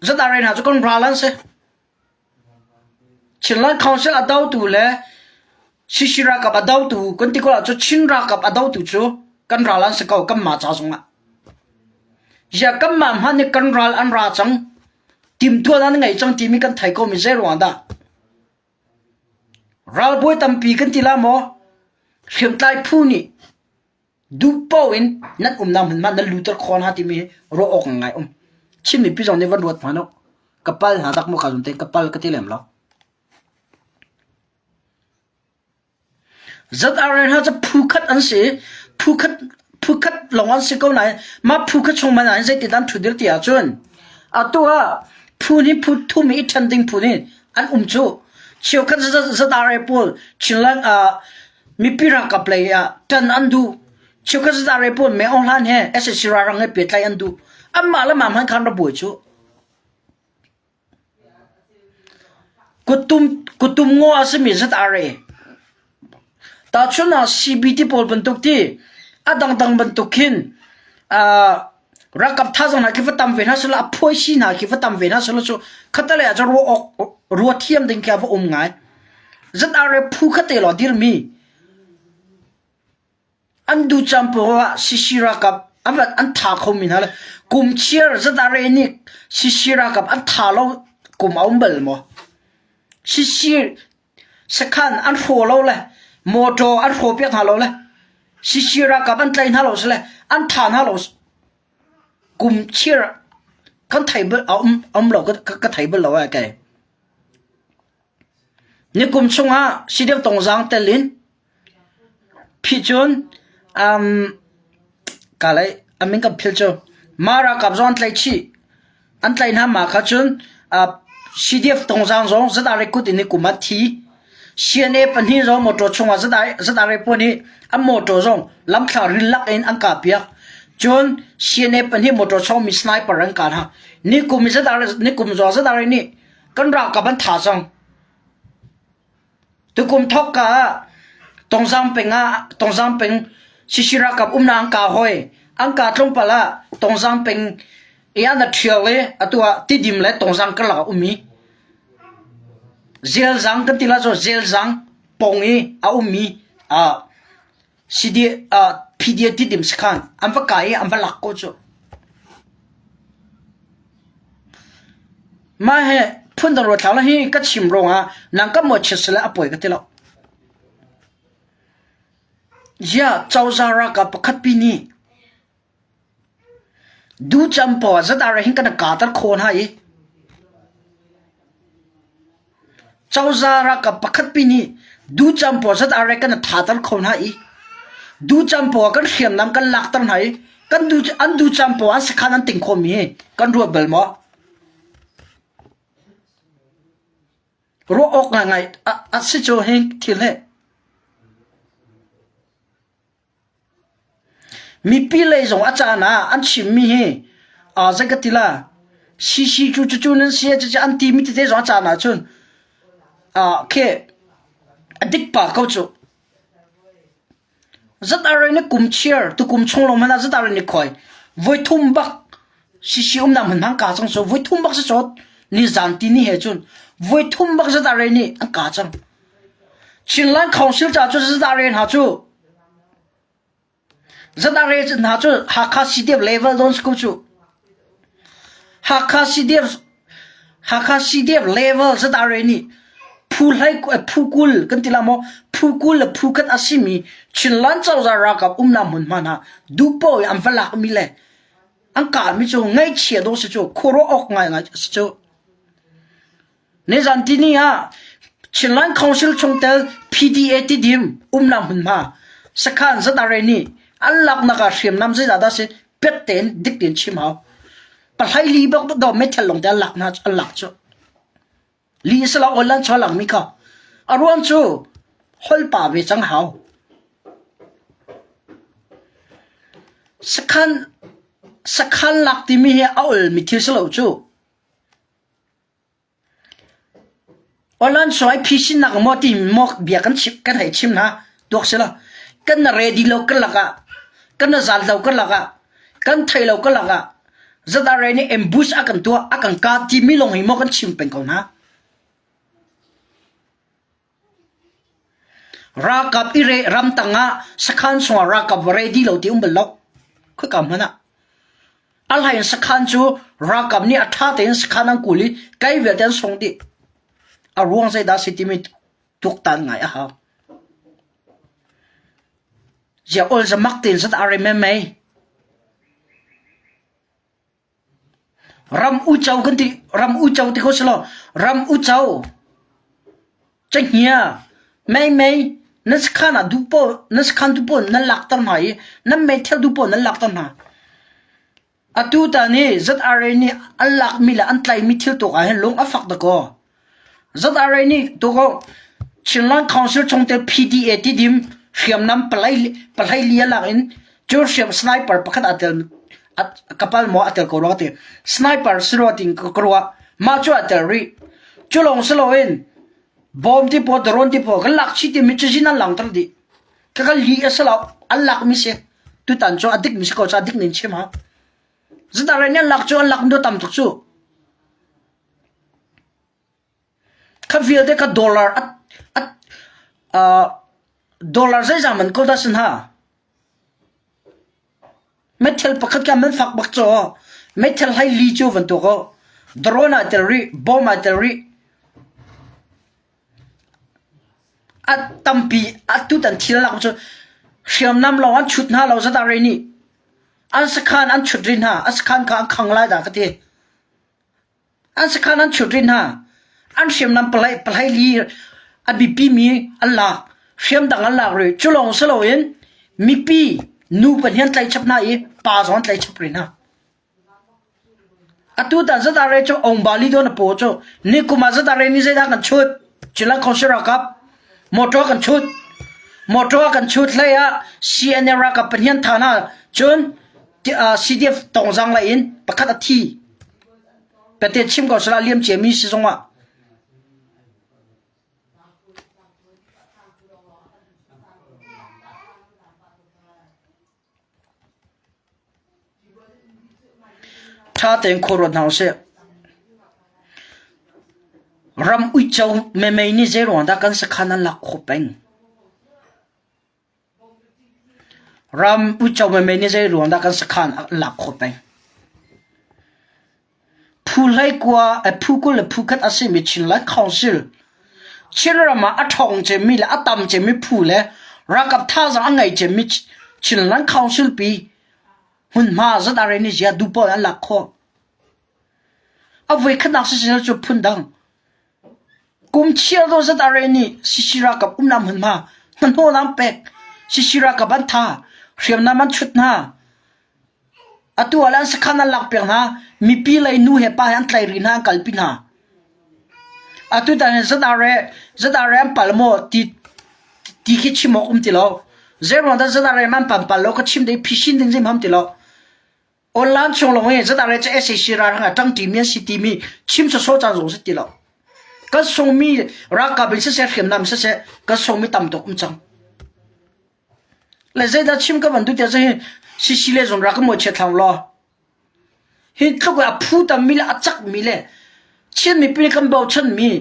ZRA hna cu kan ral an si. Chinland Council a dotu le CC ralkap a dotu kan ti ko ahcun Chin ralkap a dotu cu kan ral an si ko kanmah ca zongah. Ziah kanmah hmanh nih kan ral an ra cang, timhtuah an ngei cang timi kan thei komi zei ruangah dah Ralbawi tampi kan ti la maw? Hriamtlai phu nih duh paoh in nan umnak hmunhma nan luter khawh hna timi hi ruah awk ngai um. Chin mipi zong nih van ruat hmanh u. Ka pal hna dak maw ka zum te ka pal ka ti lem lo. ZRA hna cu phu khat an si. Phu khat phu khat lawng an si ko nain mah phu khat chung man ah zeitin an ṭhudir ti ahcun atu ah phu nih phu thum i ṭhen ding phu nih an um cu. Cheukhat ZRA pawl Chinland ah mipi ralkap lei ah ṭan an duh. Cheukhat ZRA pawl Meng Aung Hlaing he sac ralhrang he pehtlaih an duh. Anmah le mah hmanh khan ra buai cu. Kuttum ngaw a simi ZRA. Tahchun ah CBT pawl bantuk ti a dangdang bantuk khin ralkap thazaang hna khi va tam ve hna sehla a phuaisi hna khi va tam ve hna sehla cu khatalei ah cun ruah awk ruah thiam ding khi a va um ngai. ZRA phu kha te law dirmi An duh caan paoh ah CC ralkap an an tha khomi hna le kum chiar ZRA nih CC ralkap an tha lo kum a um bal maw? CC sakhan an hraw lo le motor an hraw piak hna lo le CC ralkap an tlaih hna lo si le an tha hna lo kum chiar kan thei bal a um um lo ka ka thei bal lo ai kai. Nikum chungah Sideu Tongzang tel in phih cun um, ka lei a min kan philh cu. Mah ralkap zong an tlaih chih. An tlaih hna mah kha cun CDF Tongzaang zong ZRA kut in ni kum ah thi. CNA pahnih zong motor chungah ZRA pawl nih an motor zong lamthla ril lak in an kahpiak. Cun CNA pahnih motor chung mi sniper an kah hna. Ni kum ZRA ni kum zong ZRA nih kan ralkap an tha cang. Tukum thawkka ah Tongzaang peng ah Tongzaang peng Sisi ralkap umnak an kah hoi. An kah tlawmpal ah Tongzaang peng i an a ṭhial i atu ah Tidim le Tongzaang karlak ah um i Zelzang kan ti lai cu Zelzang pawng i a ummi ah CD, uh, PDA Tidim sakhan an va kai i an va lak ko cu. Mah he phundang ruat hlah hi ka chim ruangah nang ka mawhchiat sile a poi ka ti lo. Ziah cozah ralkap pakhat pi nih Ducam pawl zat hin kan kaater khawh hna i cozah ralkap pakhat pi nih ducam pawl zat kan thater kho hna i ducam pawl kan hriamnam kan lakter hna i kan du an ducam pawl an sakhan an ting khawhmi hi kan ruat bal maw? Ruah awk ngaingai a si cu hi thil hi. Mipi lei zong a caan ah an chimmi hi aa zei ka ti la CC cu cucu nan si cucu an timi tete zong a caan ahcun ah khi a dik pah ko cu. Zat-are nih kum chiar tukum chung lawng hmanh ah zat-are nih khuai voithum bak CC umnak hmun hmang ka cang cu voithum bak si cawt nizan ti ni he cun voithum bak zat-are nih an ka cang. Chinland Council ca cu zat-are hna cu ZRA hna cu Hakha CDF level don si ko cu. Hakha CDF Hakha CDF level ZRA nih phu hlei phu 20 kan ti la maw phu 20 le phu khat a simi Chinland cozah ralkap umnak hmunhma hna duhpoh in an va lakmi le an kahmi cu ngaihchia dawh si cu khuaruah awk ngaingai a si cu. Nizan tini ah Chinland Council chungtel PDA Tidim umnak hmunhma sakhan ZRA nih an laknak ah hriamnam zeizah dah si pet tein dik tein chim hau. Pahlai li bak do meithal lawng te an lak hna an lak cu. Li sala ol an chaw lang mi kha. A ruang cu hol pa ve cang hau. Sakhan sakhan lak timi hi a ol mi thil si lo cu. Awlan suai phisinnak maw ti maw bia kan chim kan hei chim hna tuak si lo. Kan na ready lo kan lakah kan na zal lo kan lakah kan thei lo kan lakah ZRA nih ambush a kan tuah a kan kah timi lawng hi maw kan chim peng ko hna. Ralkap i re ramtang ah sakhan chungah ralkap va ready lo ti um bal lo. Khoika hmanh ah. A hlei in sakhan cu ralkap nih a ṭha tein sakhan an kawl i kai vialte an sung dih. A ruang zeidah a si timi tuaktan ngai a hau. Ziah ol zamak tein zat aa rem mei. Ram uco kan ti ram uco ti kho si law ram uco cenghngia meimei nan sakhan ah duh paoh nan sakhan duh paoh nan lakter hna i nan meithal duh paoh nan lakter hna. Atu tan hi ZRA nih an lakmi le an tlaihmi thil tuak ah hin lung a fak dakaw. ZRA nih tukaw Chinland Council chungtel PDA Tidim hriamnam palai li a lak in cu hriam sniper pakhat aa tel kapal maw a tel ko rua ti sniper si rua ting ka ruah mah cu aa tel rih cu lawng si loin bom ti paw drone ti paw kan lak chih timi cazin an langter dih ka ka li a si lo an lak mi si tutan cu a dik mi si ko ca dik nin chim ha ZRA nih an lak cu an lak do tam tuk cu Kha vialte kha dollar dollar zeizah man ko dah si hna? Meithal pakhat kha man fak bak caw. Meithal hlei li cu van tuak u. Drone aa tel rih, bomb aa tel rih. A tampi atutan thil lak cu hriamnam lawng an chut hna lo zat ah nih. An sakhan an chut rih hna. An sakhan kha an khang lai dah ka ti. An sakhan an chut rih hna. An hriamnam palai li a biapimi an lak. Hriam dang an lak rih. Cu lawng si loin mipi nu pahnih an tlaih chap hna i pa zong an tlaih chap rih hna. Atu tan ZRA cu Ongbali do na paw cu ni kum ah ZRA ni zeidah kan chut? Chinland Council ralkap motor kan chut. Motor kan chut hlei ah CNA ralkap pahnian tha hna cun CDF tongzang lei in pakhat a thi. Pete chim ko sala liam cia mi si zong ah. Ṭha tein khua ruat hna usih. Ram uico memei nih zeiruang dah kan sakhan an lak khawh peng? Ram uico memei nih zeiruang dah kan sakhan an lak khawh peng? Phu hleikua, phu 20 le phu khat a simi Chinland Council Chinram ah a ṭhawng cemmi le a tam cemmi phu le ralkap thazaang a ngei cemmi Chinland Council pi hmunhma ZRA nih ziah duh paoh in an lak khawh. A voikhatnak siseh cu phundang. Kum chiar do ZRA nih CC ralkap umnak hmunhma hnahnawh an pek. CC ralkap an tha, hriamnam an chut hna. Atu ah le an sakhan an lakpiak hna. Mipi lei nu he pa he an tlaih rih hna, an kalpi hna. Atu tan hin ZRA, ZRA an pal maw ti, ti khi chim awk um ti lo. Zeiruang dah ZRA an pan pal lo ka chim ding phisin ding zim ham ti lo. Online chung lawng hi ZRA cu SAC ralhrang ah ṭangṭimi an si timi chim sawsawh caan zong si ti lo. Kan sungmi ralkap in siseh hriamnam siseh kan sungmi tam tuk um cang. Le zeidah chim ka van duh tiah cun Sisi le zong rak ka mawhchiat hlah law. Hi tluk a phu tammi le a cakmi le Chin mipi nih kan bochanmi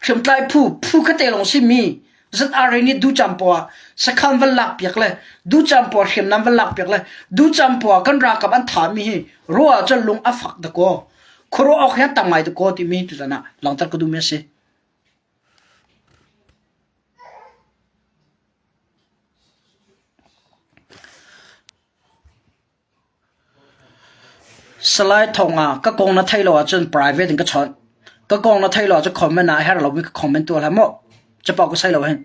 hriamtlai phu phu khatte lawng simi ZRA nih ducam poah sakhan van lak piak le ducam poah hriamnam van lak piak le ducam poah kan ralkap an thami hi ruah ahcun lung a fak dakaw khuaruah awk hi an tam ngai dakaw timi tuzan ah langhter ka duhmi a si. Salai Thawng ah ka kong na theih lo ahcun private in ka chawnh. Ka kong na theih lo ahcun comment ah a herh lomi ka comment tuah hlah maw? Capo ka sei lo hin.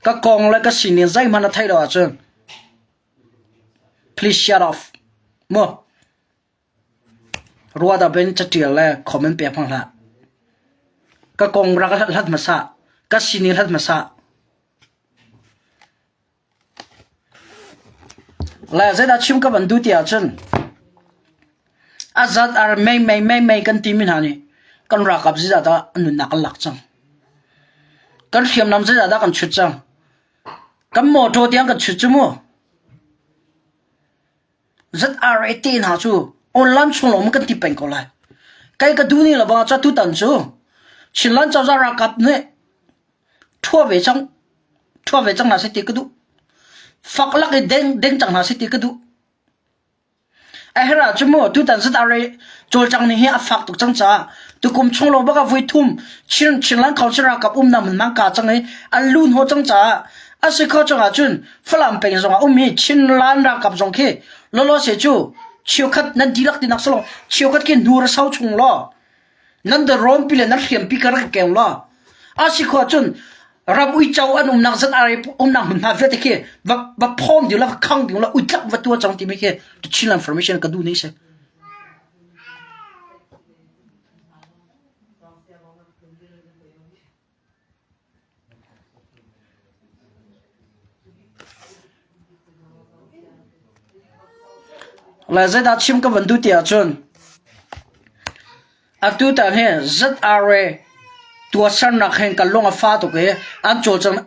Ka kong le ka sining zeihmanh na theih lo ahcun please shut off. Mu. Ruah in caṭial le comment pek hmang hlah. Ka kong rak hlat hmasa. Ka sining hlat hmasa. Le zeidah chim ka van duh ti ahcun a zat ar mei mei mei mei kan timi hna nih kan ralkap zeizah dah an nunnak an lak cang. Kan hriamnam zeizah dah kan chut cang. Kan mawṭaw tiang kan chut cu mu. ZRA te hna cu online chung lawng kan ti peng ko lai. Kai ka duh ni lo bang ca tutan cu Chinland cozah ralkap nih ṭhua ve cang ṭhua ve cang hna seh ti ka duh. Fak lak i deng deng cang hna seh ti ka duh. A herh ahcun mu tutan ZRA cawlcang ning hi a fak tuk cang caah tukum chung lawng bak ah voi thum Chin Chinland Council ralkap umnak hmunhma ka cang i an lu hnawh cang caah a si kho cang ahcun Falam peng zong ah um hi Chinland ralkap zong khi lawlaw se cu cheukhat nan dihlak tinak si lo cheukhat khi hnur a sau chung law nan dawrawn pi le nan hriam pi ka rak keng law a si kho ahcun ram uico an umnak zat are umnak hmunhma vialte khi va va phawm ding la va khang ding la uitlak va tua cang timi khi Chinland Formation ka duh ni si. Le zeidah chim ka van duh ti ahcun atu tan hi ZRA tuahsernak hin kan lung a fa tuk i an cawlcang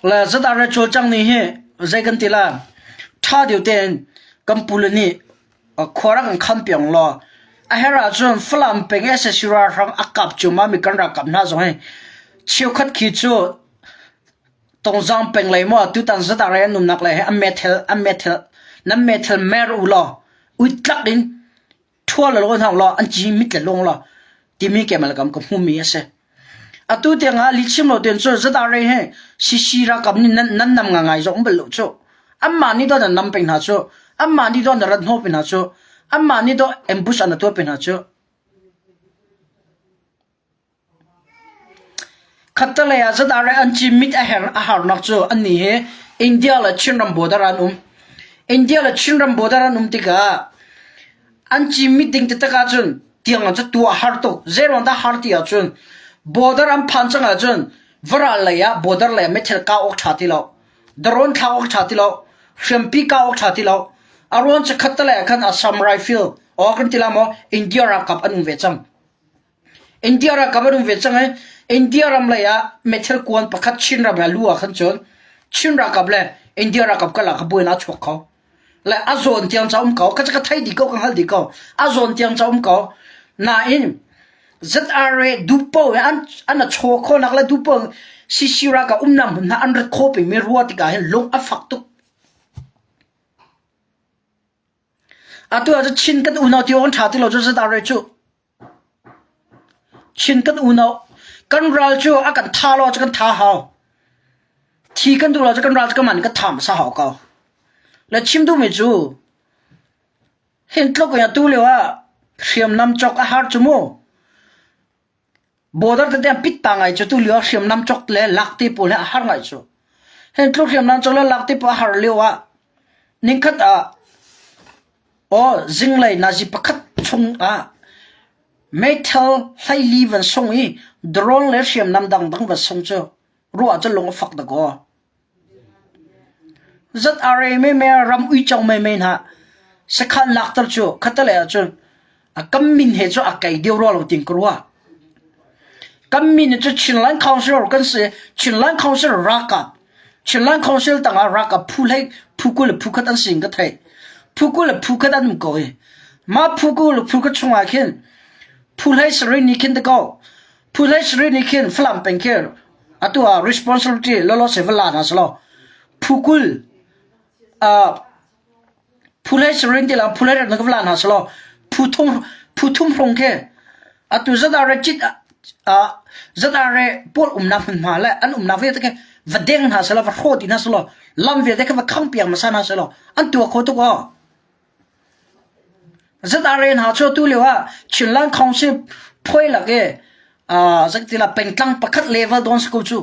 Le ZRA cawlcang nih hi zei kan ti la ṭha deuh tein kan pule nih khua rak kan khan piak law a herh ahcun Falam peng sac ralhrang a kap cuahmah mi kan ralkap hna zong hi cheukhat khi cu Tongzang peng lei maw tutan ZRA an umnak lei hi an methel an methel nan methel mer u law uitlak in ṭhua le law hna law an ci mit le lung law timi kemal kam ka hmumi a si. Atu tiang ah lihchim lo tein cu ZRA he CC ralkap nih nan nan nam ngangai zong bal lo cu. Anmah nih do nan nam peng hna cu. Anmah nih do nan rat hnawh pe hna cu. Anmah nih do ambush an tuah pe hna cu. Khattelei ah ZRA an cimit a her a harnak cu annih hi India le Chinram border an um. India le Chinram border an um tikah an cimit ding taktak ahcun tiang cu tuah a har tuk. Zeiruang dah har ti ahcun border an phan cang ahcun varal lei ah border lei ah meithal kah awk ṭha ti lo. Drone thlak awk ṭha ti lo. Hriampi kah awk ṭha ti lo. A ruang cu khattelei ah khan Assam Rifle or kan ti la maw India ralkap an um ve cang. India ralkap an um ve cang i India ram lei ah meithal kuan pakhat Chin ram ah lu ah khan cun Chin ralkap le India ralkap karlak kha buainak a chuak kho. Le a zawn tiang ca um ko. Ka ka thei dih ko, ka hngal dih ko. A zawn tiang ca um ko. Nain ZRA dupo he an an a chaw khawnak le dupo CC ralkap umnak hmun hna an rat khawh pengmi rua tikah hin lung a fak tuk. Atu ah cun Chin kan unau ti awk an ṭha ti lo cu ZRA cu. Chin kan unau kan ral cu a kan tha lo cu kan tha hau. Thi kan duh lo cu kan ral cu kan man kan tha hmasa hau ko. Le chim duhmi cu hin tluk in atu lio ah hriamnam cawk a har cu mu. Border tete an pit ta ngai cu tu lio hriamnam cawk le lak te pawl he a har ngai cu. Hin tluk hriamnam cawk le lak te pawl a har lio ah ningkhat ah aw zinglei nazi pakhat chung ah meithal hleili van sung i drone le hriamnam dangdang van sung cu ruah cu lung a fak dakaw. ZRA meme ram uico meme hna sakhan lakter cu khattelei ahcun a kan min he cu a kei deuh rua lo tin ka ruah. Kan min cu Chinland Council kan si. Chinland Council ralkap. Chinland Council tangah ralkap phu hlei phu 20 le phu khat an si in ka theih. Phu 20 le phu khat an um ko i. Mah phu 20 le phu khat chungah khin phu hlei sarih nih khin dakaw phu hlei sarih nih khin Falam peng khi Atu ah responsibility lawlaw se va la hna selaw phu 20 uh, phu hlei sarin ti lang phu hlei rak va la hna selaw phu thum phu thum hrong khi atu ZRA cit uh, ZRA pawl umnak hmunhma le an umnak vialte khi va deng hna selaw va hrawh ti hna selaw lam vialte khi va khang piak hmasa hna selaw an tuah kho tuk aw. ZRA hna cu atu lio ah Chinland Council phuai lak i uh, zeitila pengtlang pakhat level dawn si ko cu.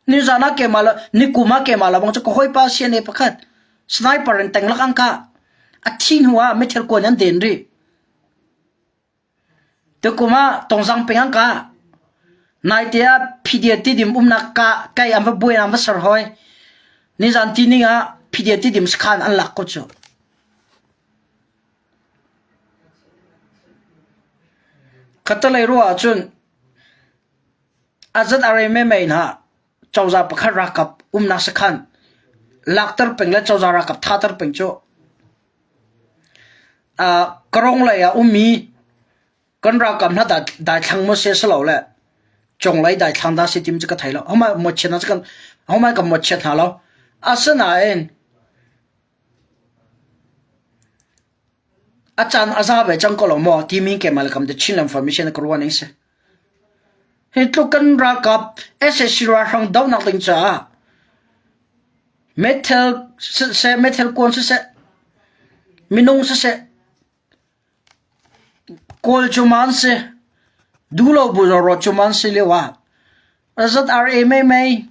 Nizan ah keimah le nikum ah keimah le bang cu ka hawipa CNA pakhat sniper in tenglak an kah. A thi hnu ah meithal kuan an den rih. Tukum ah Tongzang peng an kah. Naite ah Phidia Tidim umnak kah kai an va buai an va ser hoi. Nizan tining ah Phidia Tidim sakhan an lak ko cu. Khatalei ruah ahcun azat are memei hna cozah pakhat ralkap umnak sakhan lakter peng le cozah ralkap thater peng cu Karong lei ah ummi kan ralkap hna daithlang maw si a si lo le conglei daithlang dah si tim cu ka thei lo. Homai mawchiat hna cu kan homai kan mawchiat hna lo. Asinain a caan a za ve cang ko lo maw timi keimah le kam te Chinland Formation ka ruah ning si. Hi tluk kan ralkap sac ralhrang dohnak ding caah meithal siseh, meithal kuan siseh, minung siseh, Kawl cu ma an si, duhlo bu rawt cu ma an si lio ah ZRA meimei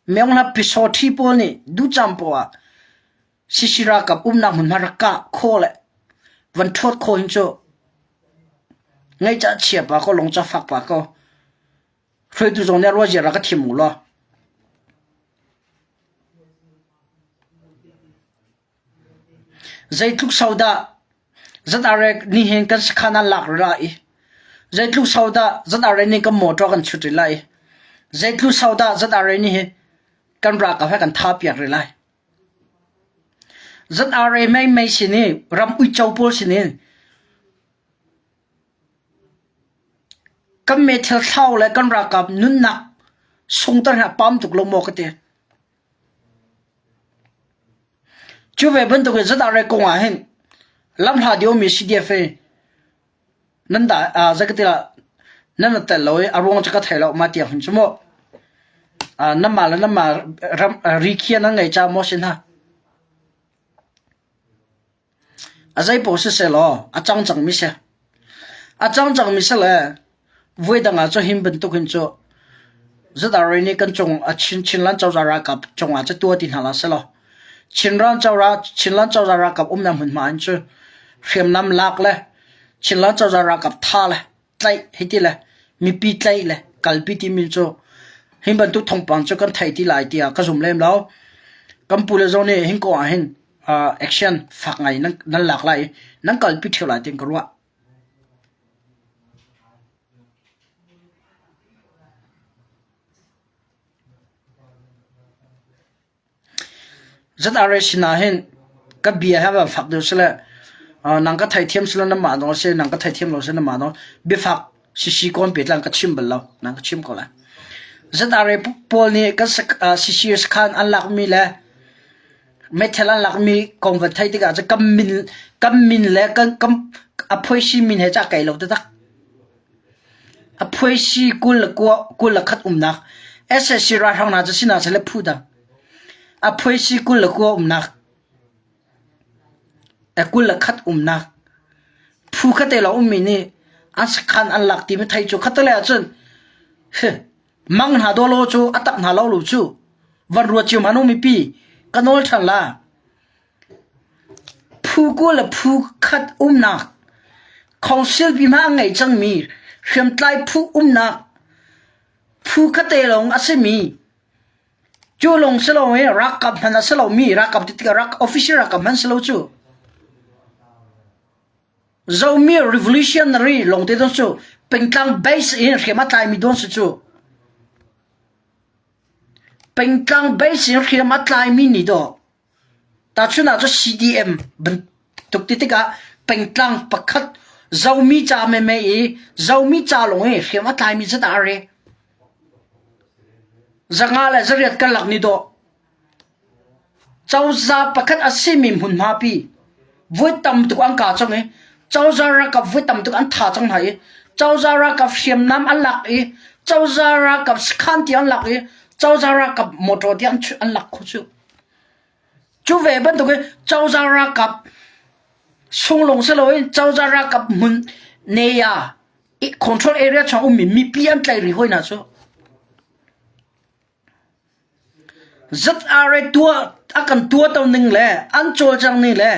Myeong hla Pyisawṭhi pawl nih duhcam poah ah CC ralkap umnak hmunhma rak kah khawh le van ṭhuat khawh hin cu ngaihcah chia pa kaw lungca fak pa kaw hruaitu zong nih ruah ziar ah ka thim u law. Zeitluk sau dah ZRA nihin kan sakhan an lak rih lai i zeitluk sau dah ZRA nih kan motor kan chut rih lai i zeitluk sau dah ZRA nih hi kan ralkap he kan tha piak rih lai. ZRA meimei sin i ram uico pawl sin in kan meithal thlau le kan ralkap nunnak sungter hi a pam tuk lo maw ka ti. Cu ve bantuk in ZRA kong ah hin lamhla diomi CDF hi nan dah zeikatilah nan tel lo i a ruang cu ka thei lo mah tiang hin cu mu. Nanmah le nanmah ram rikhiah nan ngei caah maw si hna? A zeipaoh siseh law a cang cangmi si. A cang cangmi si le voidang ah cu hin bantuk hin cu ZRA nih kan cung a Chin Chinland cozah ralkap cungah cu tuah ti hna hlah selaw Chinram cozah Chinland cozah ralkap umnak hmunhma in cu hriamnam lak le Chinland cozah ralkap tha le tlaih hei ti le mipi tlaih le kalpi timi cu hi bantuk thawngpang cu kan thei ti lai tiah ka zum lem lo. Kan pu le zong nih hin kong ah hin action fak ngai nan nan lak lai i nan kalpi ṭheo lai tiin ka ruah. ZRA sinah hin ka bia hi a fak deuh sile nang ka theithiam silo nanmah nawl si, nang ka theithiam lo si nanmah nawl biafak sisi kawn pe tlang ka chim bal lo, nang ka chim ko lai. ZRA pawl nih kan sisi sakhan an lakmi le meithal an lakmi kong van theih tikah cun kan min kan min le kan kan a phuaisi min he cah kai lo taktak. A phuaisi 21 khat umnak SSC ralhrang hna cu sinah seh le phu dang. A phuaisi 29 umnak 21 umnak phu khatte lawng ummi nih an sakhan an lak timi thei cu khatte lei ahcun mang hna daw law cu a tak hna lo lu cu van ruat cio hmanh u mipi ka nawl ṭhan la. Phu kul le phu khat umnak council pi hmanh a ngei cangmi hriamtlai phu umnak phu khatte lawng a simi cu lawng si loin ralkap hmanh a si lomi ralkap ti tikah rak official ralkap hmanh si lo cu Zomi revolutionary lawngte don cu pengtlang base in hriam a tlaimi don si cu. Pengtlang base in hriam a tlaimi nih dawh tahchun ah cu CDM bantuk ti tikah pengtlang pakhat Zomi ca meme i Zomi ca lawng i hriam a tlaimi zat ah a re. 500 le 800 karlak nih dawh Cozah pakhat a simi hmunhma pi voi tam tuk an kah cang i cozah ralkap voi tam tuk an tha cang hna i cozah ralkap hriamnam an lak i cozah ralkap sakhan tiang an lak i cozah ralkap motor tiang an lak kho cu. Cu ve bantuk in cozah ralkap sunglung si loin cozah ralkap hmun neya control area chung ummi mipi an tlaih rih hoi hna cu. ZRA tuah a kan tuahto ning le an cawlcang ning le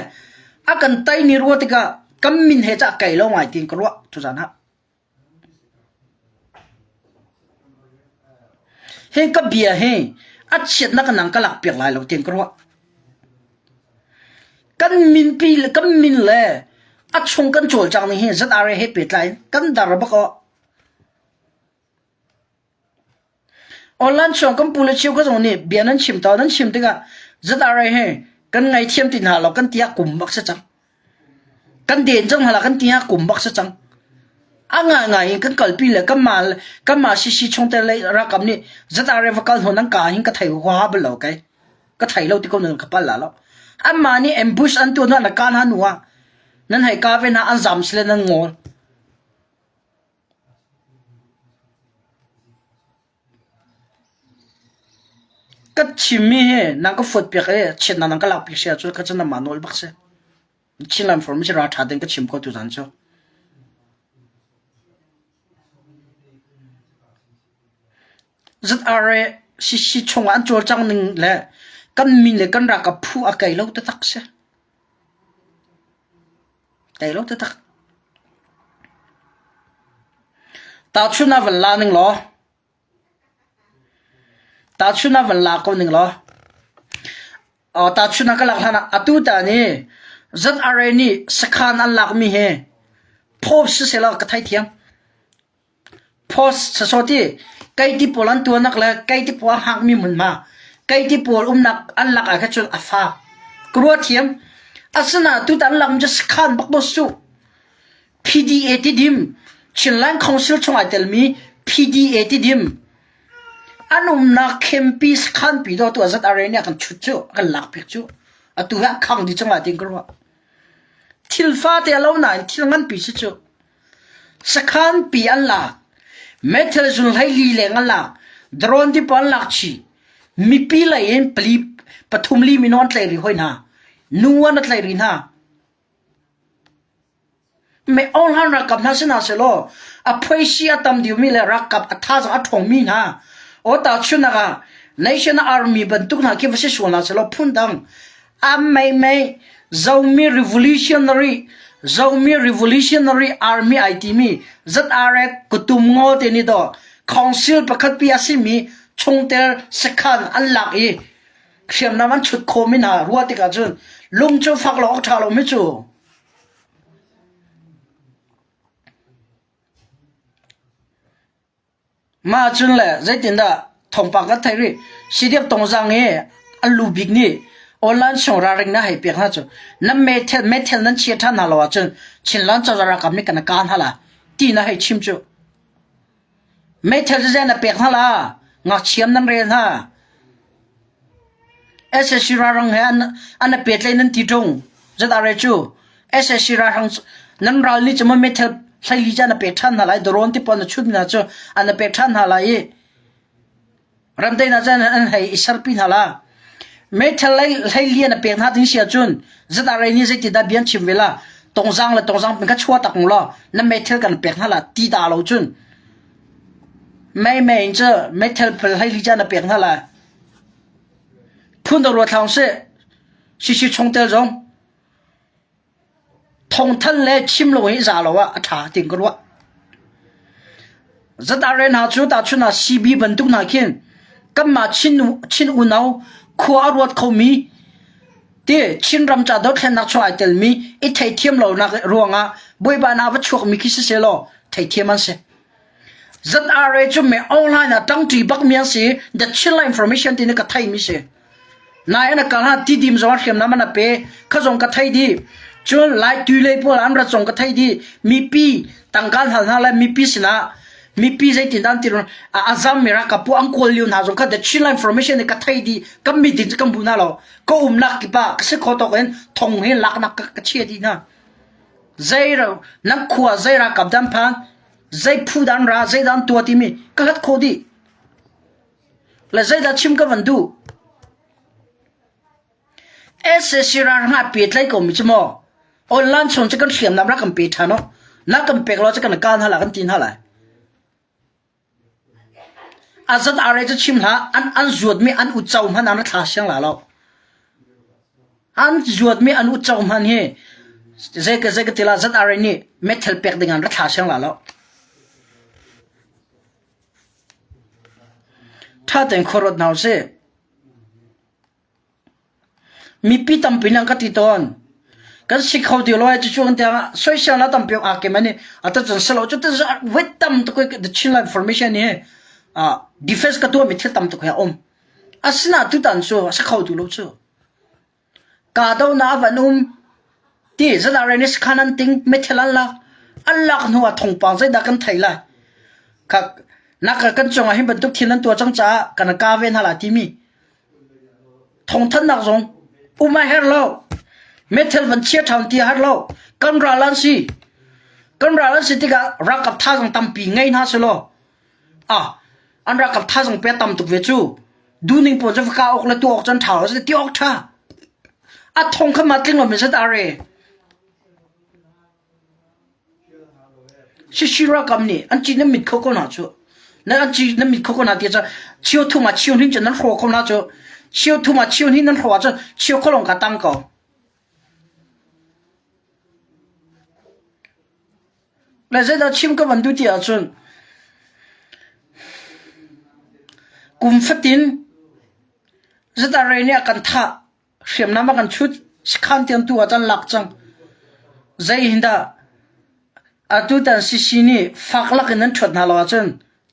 a kan tei ni ruah tikah kan min he cah kai lo ngai tiin ka ruah tuzan ah. Hi ka bia hi a chiatnak nang ka lak piak lai lo tiin ka ruah. Kan min pi le kan min le a chung kan cawlcang ning hi ZRA he pehtlai in kan dar bak aw. Online chung kan pu le cheu ka zong nih bia nan chim tawn nan chim tikah ZRA he kan ngaithiam ti hna lo kan ti ah kum bak si cang. Kan den cang hna la kan ti ah kum bak si cang. A ngai ngai in kan kalpi le kan mah kan mah CC chungtel le ralkap nih ZRA va kal hnu nan ka hin ka thei huaha bal lo kai. Ka thei lo ti ko nan ka pal la lo. Anmah nih ambush an tuah hnu na ka hna hnu ah nan hei ka ve hna an zam sile nan ngawl. Ka chimmi hi nang ka fuatpiak i chiatnak nang ka lakpiak si ahcun kha cu nangmah nawl bak si. Chinland Forum hi ralṭha tein ka chim ko tuzan cu. ZRA CC chungah an cawlcang ning le kan min le kan ralkap phu a kai lo taktak si. Kai lo taktak. Tahchun ah van la ning law tahchun ah van la ko ning law tahchun ah ka lak hlan ah atu ta nih ZRA nih sakhan an lakmi hi post siseh law ka theithiam. Post sasawti keiti pawl an tuahnak le keiti pawl a hngakmi hmunhma keiti pawl umnak an lak ah khan cun a fak. Ka ruah thiam. Asinain tutan an lakmi cu sakhan bak maw su. PDA Tidim Chinland Council chung ai telmi PDA Tidim an umnak khempi sakhanpi dawtu a ZRA nih a kan chut cu a kan lakpiak cu atu hi a khang dih cang lai tiin ka ruah. Thil fate a lo nain thil nganpi si cu. Sakhanpi an lak. Meithal zun 14 leng an lak. Drone ti pawl an lak chih. Mipi lei in pali pathum li minung an tlaih rih hoi hna. Nu an tlaih rih hna. Me Aung Hlan ralkap hna si hna sehlaw a phuaisi a tam deuhmi le ralkap a thazaang a ṭhawngmi hna aw tahchunhnak ah National Army bantuk hna khi va si sual hna sehlaw phundang a meimei Zomi Revolutionary Zomi Revolutionary Army ai timi ZRA kutum ngaw te nih daw council pakhat pi a simi chungtel sakhan an lak i hriamnam an chut khawmi hna ruah tikah cun lung cu fak lo awk ṭha lomi cu. Mah cun le zeitindah thawngpang kan theih rih? CDF Tongzang i an lu bik nih online chung ralring na hei pek hna cu nan meithal meithal nan chia ṭhan hna lo ahcun Chinland cozah ralkap nih kan kah hna la ti na hei chim cu. Meithal cu zei na pek hna la? Ngakchiam nan rel hna. Sac ralhrang he an i pehtlaih nan ti ṭung. Zeidah re cu? Sac ralhrang nan ral nih cun meithal hleili cu an i pek ṭhan hna lai. Drone ti pawl na chut hna cu an i pek ṭhan hna lai i ramdaihnak cu an hei i serpi hna la. Meithal hleili an i pek hna ding si ahcun zeidah re nih zeitindah bia an chim ve la? Tongzang le tongzang pin kha chuah tak ung law na meithal kan pek hna la ti dah lo cun mei mei in cu meithal hleili cu an i pek hna lai. Phun dang ruat hlah seh. Sisi chungtel zong thongthan le chim lo hi za lo ah a ṭha tiin ka ruah. ZRA hna cu tahchun ah CB bantuk hna khin kanmah Chin, Chin unau khua a ruat khomi ti Chinram ca dothlennak chung ai telmi i theithiam lonak ruangah buaibainak va chuakmi khi siseh law theithiam an si. ZRA cu me online ah ṭangṭi bakmi an si. The Chinland Information ti nih ka theimi si. Nai an kal ha tidim zong hriamnam an pe. Kha zong ka thei dih. Cun Lai tui lei pawl an rat zong ka thei dih. Mipi tangka hal hna le mipi sinah mipi zeitin dah an ti a azam mi ralkap pu an kawl lio hna zong kha The Chinland Information nih ka thei dih. Kan meeting cu kan bu hna lo. Ka umnak kip ah ka si kho tawk in thong hi laknak ka, ka chia dih hna. Zei nan khua zei ralkap dan phan zei phu dan ra zei dan tua timi ka hlat kho dih le zeidah chim ka van duh SAC ral nga pe tlai ko mi chu maw online chung chu kan hriamnam ra kan pe than o na kan pek lo chu kan kal hna la kan tin hna lai azat are chu chim hla an an zuat mi an ucho hman an thla siang la lo An zuatmi an uco hmanh hi zei ka zei ka ti la ZRA nih meithal pek ding an ra thla siang la lo. Tha tein khuaruat hna usih. Mipi tampi nih an ka ti tawn. Kan si kho ti lo ai cu kan tiang ah soisel na tampi aa kem ani ata cun selo cu te wet tam tuk the Chinland information hi defense ka tuah mi thil tam tuk hi a um. Asina tutan cu a si kho tu lo cu. Kahdohnak a van um ti ZRA nih sakhan an ting meithal an lak an lak hnu ah thawngpang zeidah kan theih lai kha nak kan cungah hi bantuk thil nan tuah cang caah kan ka ve hna lai timi thawngthanhnak zong um a herh lo meithal van chia ṭhan ti a herh lo kan ral an si kan ral an si tikah ralkap thazaang tampi ngei hna selaw ah an ralkap thazaang pe tam tuk ve cu duhning pawl cu va kah awk le tuah awk cun ṭha lo ti awk ṭha. A thong kha ma tling lo mi zat are. Shishi ralkap nih an ci nan mit kho ko hna cu. Nan an ci nan mit kho ko hna ti ca chio thum ah chio hnin cu nan hraw kho hna cu. Chio thum ah chio hnin nan hraw ahcun chio kho lawng ka tang ko. Le zeidah chim ka van duh ti ahcun kum fatin ZRA nih a kan thah, hriamnam a kan chut, sakhan tiang tu ah can lak cang. Zei hin dah atutan CC nih fak lak in nan ṭhuat hna lo ahcun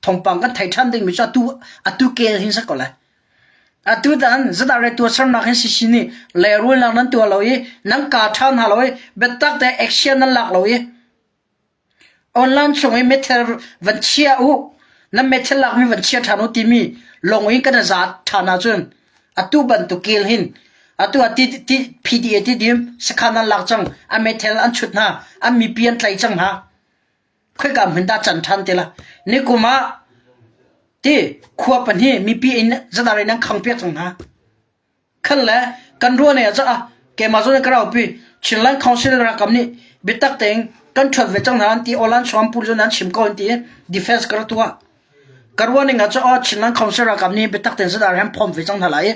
thawngpang kan thei ṭhan dingmi cu atu atu kel hin si ko lai. Atutan ZRA tuahsernak hin CC nih lehrulnak nan tuah lo i nan kaa ṭha hna lo i biatak te action nan lak lo i online chung i meithal van chia u nan meithal lakmi van chia ṭhan u timi lawng in kan i zaat ṭhan ahcun atu bantuk kel hin atu ah ti, ti, PDA ti dim sakhan an lak cang an meithal an chut hna an mipi an tlaih cang hna khoika hmun dah can ṭhan ti la nikum ah ti khua pahnih mipi inn zadar in an khang piak cang hna khan le kan ruah ne ah ah keimah zawn ka raupi. Chinland Council ralkap nih biatak tein kan ṭhuat ve cang hna an ti. Aw-lan Suam Pu cu nan chim ko an ti i defense ka rak tuah. Ka ruah ning ah cun aw Chinland Council ralkap nih biatak tein zadar he an phawm ve cang hna lai i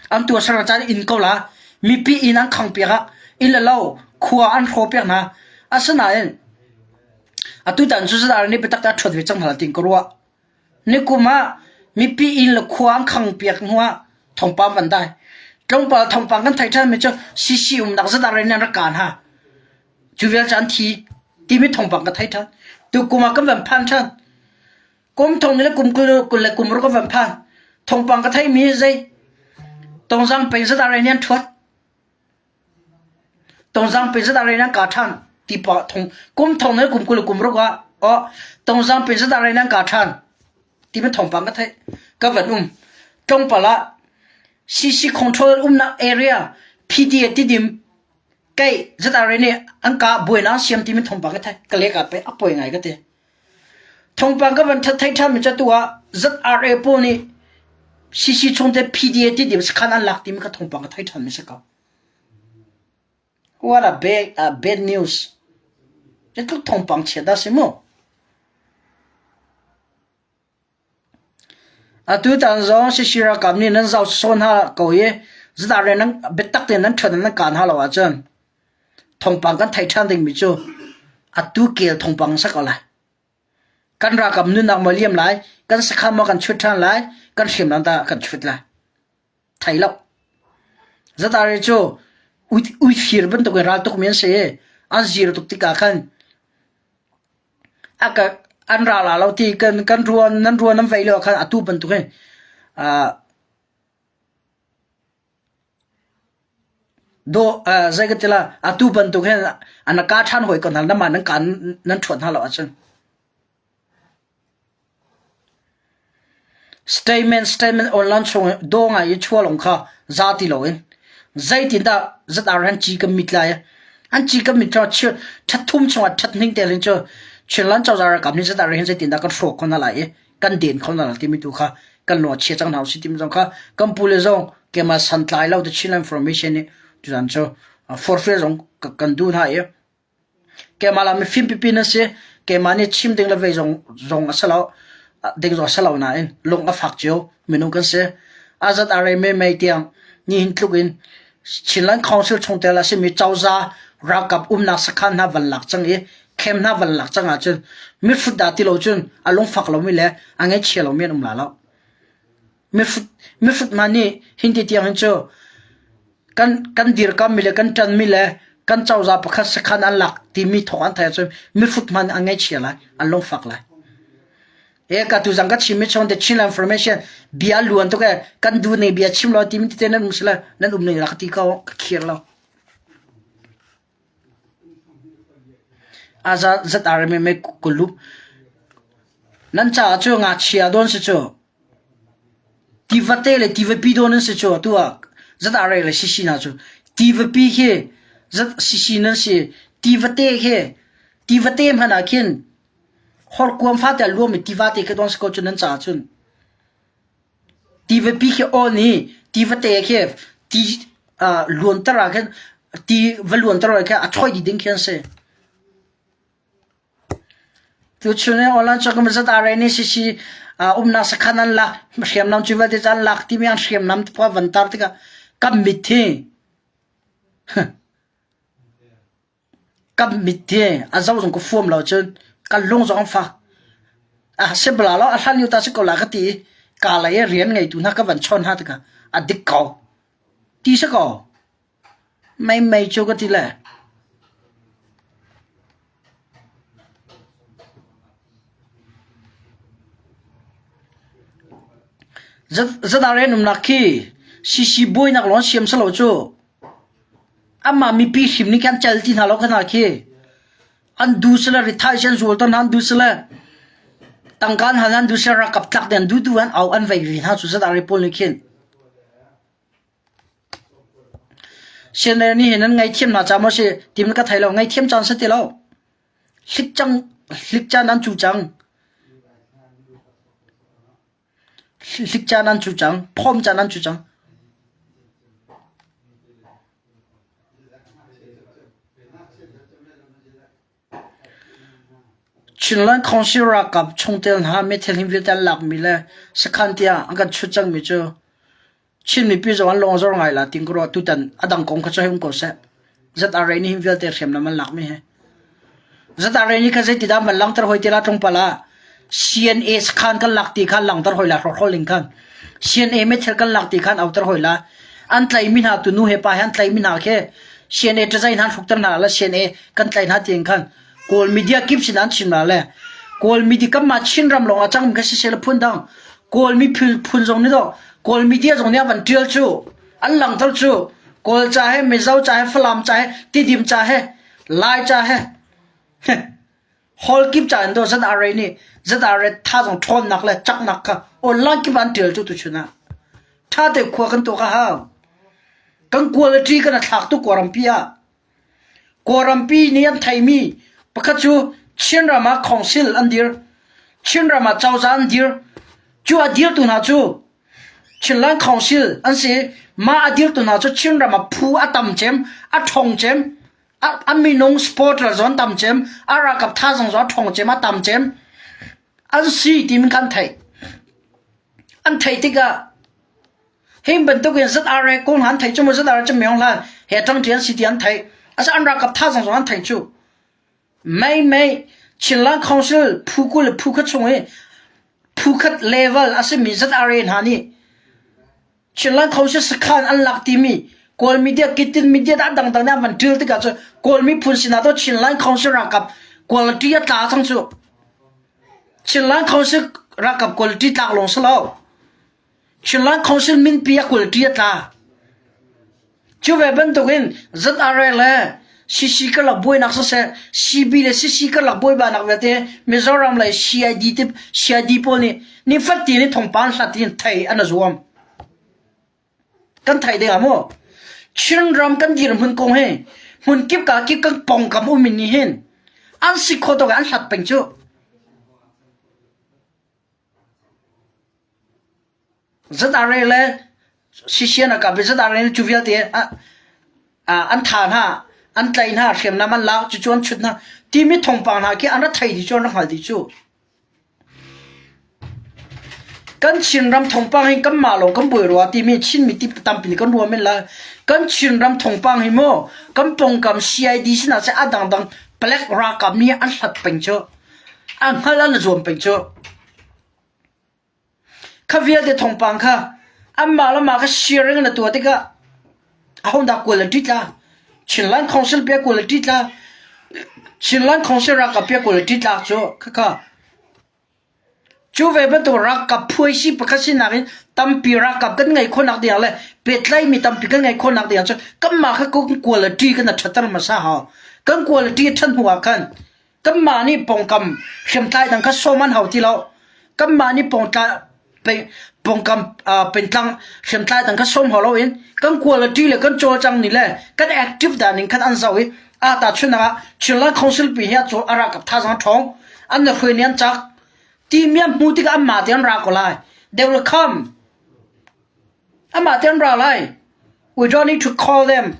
an tuahser caan inn ko la. Mipi inn an khang piak ah inn le lo khua an hrawh piak hna. Asinain atutan cu zadar nih biatak tein a ṭhuat ve cang hna lai tiin ka ruah. Nikum ah mipi inn le khua an khang piak hnu ah thawngpang van dai. Tlawmpal thawngpang kan theih ṭhanmi cu CC umnak zadar in an rak kaan ha. Cu vial cu an thi timi thawngpang ka thei ṭhan. Tukum ah kan van phan ṭhan. Kum thong le kum 20 le kum ruk kan van phan. Thawngpang ka theimi zei Tongzang peng zadar in an ṭhuat. Tongzang pin zat nan ka ṭhan ti pa thong kum thong le kum 20 kum ruk ah oh tongzang pin zat nan ka ṭhan ti ma thawngpang ka theih ka van um tlawmpal ah CC control umnak area PDA tidim kei zat nih an ka buainak siam ti mi thawngpang ka theih ka lek ah pe a poi ngai ka ti Thawngpang ka van theih ṭhan mi cu atu ah ZRA pawl nih CC chungte PDA tidim sakhan an lak timi kha thawngpang ka thei ṭhan mi si ko. What a bad, a bad news. Zeitluk thawngpang chia dah si mu. Atutan zong CC ralkap nih nan zoh sawn hna ko i ZRA nan biatak tein nan ṭhuat nan kaan hna lo ahcun thawngpang kan theih ṭhan dingmi cu atu kel thawngpang a si ko lai. Kan ralkap nunnak maw liam lai, kan sakhan maw kan chut ṭhan lai, kan hriamnam dah kan chut lai. Thei lo. ZRA cu uifir bantuk in ral tukmi an si i an zir tuk tikah khan a ka an ra la lo ti kan kan ruan nan ruan nan vei lo khan atu bantuk hin uh, do uh, zei ka tila atu bantuk hin an ka than hoi ko hna nama nan kan nan thuat hna lo ahcun Statement statement online chung daw ngai i chua lawng kha za ti loin zeitindah ZR an ci kan mit lai? An ci kan mit cu ṭhat thum chungah ṭhat hning te hin cu Chinland cozah ralkap nih ZR hin zeitindah kan hrawk kho hna lai i kan den kho hna lai timi tu kha kan lung a chia cang hna usih timi zong kha kan pule zong keimah santlai lo te Chinland Formation nih tuzan cu forfir zong kan duh hna i Keimah lah mifim pipi na si. Keimah nih chim ding le vei zong zong a si lo. Ding zong a si lo nain lung a fak cio minung kan si. Azat are me mei tiang nihin tluk in Chinland Council chungtel a simi cozah ralkap umnak sakhan hna van lak cang i khem hna van lak cang ahcun mihrut dah ti lo cun a lungfak lomi le a ngaihchia lomi an um la lo. Mihrut mihrut hna nih hinti tiang hin cu kan kan dirkammi le kan ṭanmi le kan cozah pakhat sakhan an lak timi thawng an theih ahcun mihrut hmanh an ngaihchia lai, an lungfak lai. E ka tu zang ka chimmi chung te Chin information bia luan tuk e kan du ne bia chim lo timi tete nan um sila nan um ning la ka ti ko ka khir lo. A za zat ar me me kulu nan caah cu ngakchia dawn si cu Tivate le tivapi dawn an si cu atu ah zat-arei le sisi hna cu tivapi khi zat sisi nan si tivate khi tivate hmanh ah khin horkuang fate a luam i tivate khi dawn si ko cu nan caah cun tivapi khi awn i tivate khi ti uh, luanter ah khin ti va luanter ah khin a choi dih ding khi an si. Tuchun i online cu kan zat arei nih sisi umnak sakhan an lak, hriamnam cu vialte cu an lak timi an hriamnam te van tar tikah kan mit hi kan mit hi a zoh zong ka fuam lo cun kan lung zong an fak. A si bala lo a hlan lio ta si ko la ka ti i ka lei i rian ngeitu hna ka van chawn hna tikah a dik ko ti si ko. Meimei cu ka ti le. Zadar umnak khi CC buainak lawng siam si lo cu. Amah mipi hrim nih khan cal ti hna lo khana khi. An du sile rithai an zual ton an du sile tangka an hal an du sile rakap tlak den du du an au an vei vi hna cu zadar pawl nih khin. Sianrel nih hin nan ngaihthiam hna ca maw si ti ka thei lo. Ngaihthiam caan si ti lo. Hlik cang, hlik caan an cu cang. Hlik caan an cu cang. Phawm caan an cu cang. Chinland Council ralkap chungtel hna meithal him vialte an lakmi le sakhan tiang an kan chut cangmi cu Chin mipi zong an lung a zor ngai la tin ka ruah tutan a dang kong kha cu hei um ko seh. ZRA nih hin vialte hriamnam an lakmi hi. ZRA nih kha zeitidah an van langhter hoi ti la tlawmpal ah CNA sakhan kan lak ti khan langhter hoi la hrawkhrol ning khan CNA meithal kan lak ti khan auter hoi la an tlaimi hna tu nu he pa he an tlaimi hna khi CNA ṭazai hna an hrukter hna la CNA kan tlai hna tiin khan Kawl media kip sin an chim hna le Kawl media kanmah Chinram lawng ah cang kha siseh le phun dang Kawl mi phun zong nih dawh Kawl media zong nih a van ṭial cu an langhter cu Kawl ca he Mizo ca he Falam ca he Tidim ca he Lai ca he hall kip ca in dawh ZRA nih ZRA tha zong ṭhawnnak le caknak kha online kip an ṭial cu tuchun ah ṭha te khua kan tuak a hau kan quality kan a thlak tuk Kawlrampi ah Kawlrampi nih an theimi pakhat cu Chinram ah council an dir. Chinram ah cozah an dir. Cu a dirtu hna cu Chinland Council an si. Mah a dirtu hna cu Chinram ah phu a tam cem, a ṭhawng cem, a, a minung supporter zong an tam cem, a ralkap thazaang zong a ṭhawng cem, a tam cem an si timi kha an theih. An theih tikah Hi bantuk in ZRA kong an theih cu mu ZRA cu Myong Hlan he ṭangṭi an si ti an theih. Asa an ralkap thazaang zong an theih cu. Mei mei Chinland Council phu 20 le phu khat chung i phu khat level a simi ZRA hna nih Chinland Council sakhan an lak timi Kawl media kitin media dah dangdang nih an van ṭil tikah cu Kawl miphun sinah to Chinland Council ralkap quality a tla cang cu. Chinland Council ralkap quality tlak lawng si lo. Chinland Council minpi a quality a tla. Cu ve bantukin ZRA le CC karlak buainak siseh, CB le CC karlak buaibainak vialte Mizoram le CID te CID pawl nih nifatin in thawngpang hlat in thei an i zuam. Kan theih ding ah mu. Chinram kan dirhmun kong hi hmun kip ka kip kan pongkam um in nih hin an si khawh tawk in an hlat peng cu. ZRA le CCN a kap i ZRA nih cu vialte an tha hna, an tlaih hna, hriamnam an lak, cucu an chut hna timi thawngpang hna khi an rak thei dih cu an rak hngal dih cu. Kan Chinram thawngpang hi kanmah lawng kan buai rua timi Chinmi tampi nih kan ruah men lai. Kan Chinram thawngpang hi maw kan pawngkam CID sinah seh a dangdang palek ralkap nih an hlat peng cu. A hngal an i zuam peng cu. Kha vialte thawngpang kha anmah le mah kha sharing na tuah tikah ahodah quality tla? Chinland Council pia quality tla? Chinland Council ralkap pia quality tlak cu khakha. Cu ve bantuk ralkap phuaisi pakhat sinak in tampi ralkap kan ngeih khawhnak ding le pehtlaimi tampi kan ngeih khawhnak ding cu kanmah kha kan quality kan ṭhatter hmasa hau. Kan quality a ṭhat hnu ah khan Kanmah nih pawngkam hriamtlai dang kha sawm an hau ti lo. Kanmah nih pawngkam pengtlang hriamtlai dang kha sawm hau loin kan quality le kan cawlcang ning le kan active dan ning khan an zoh i ah tahchunhnak ah Chinland Council pi hi a ralkap thazaang a ṭhawng, an na hruai nih an cak timi an hmuh tikah anmah te an ra ko lai. They will come. Anmah te an ra lai. We don't need to call them.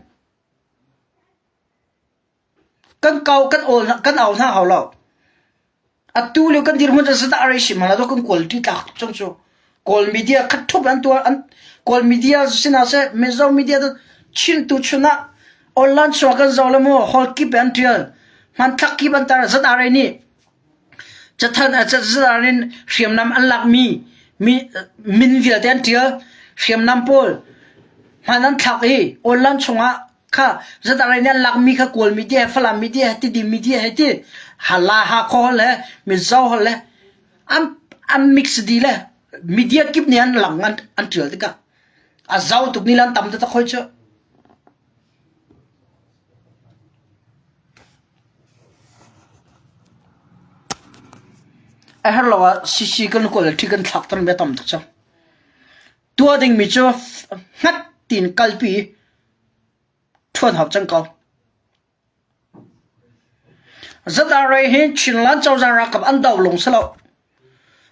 Kan kau kan awl kan au hna hau lo. Atu lio kan dirhmun cu zeidah a rei sim hna lo kan quality tlak tuk cang cu. Kawl media khat ṭhup an tuah an Kawl media sinah seh Mizo media Chin tu chun ah online chuah kan zoh le mu hall kip an ṭial hmanthlak kip an tar zat arei nih Cathanh ah cazin in hriamnam an lakmi min vialte an ṭial. Hriamnam pawl hman an thlak i online chungah kha zatang nih an lakmi kha Kawl media he Falam media he Tidim media he ti Hala Hakha holh he Mizo holh he an an mix dih le media kip nih an lang an an ṭial tikah a zau tuk ni le an tam taktak hoi cu. A herh lo ah sisi kan kawl i ṭhi kan thlak tawn mi a tam tuk cang. Tuah dingmi cu hngat tiin kalpi i ṭhuan hau cang ko. ZRA hi Chinland cozah ralkap an do lawng si lo.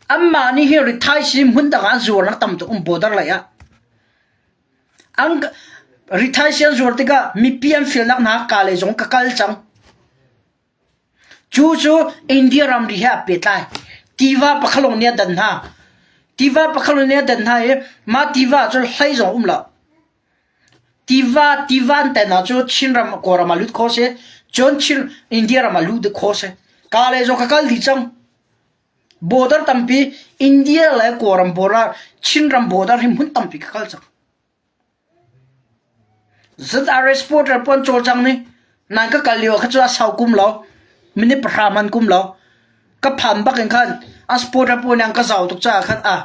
Anmah nih hi rithaisii hmun dang ah an zuarnak tam tuk um border lei ah. An rithaisii an zuar tikah mipi an fialnak hna ka lei zong ka kal cang. Cu cu India ramri he aa pehtlai. Tiva pakhalong nih a dan hna. Tiva pakhalong nih a dan hna i mah tiva cu hlei zong um lo. Tiva tiva an ten ah cu Chinram Kawlram ah lut kho si. Cun Chin India ram ah lut kho si. Ka le zong ka kal dih cang. Border tampi India le Kawlram border Chinram border hi hmun tampi ka kal cang. ZRS porter pon cawlcang nih nan ka kal lio kha cu a sau kum lo minute pahra man kum lo ka phan bak in khan a supporter pawl nih an ka zau tuk caah khan a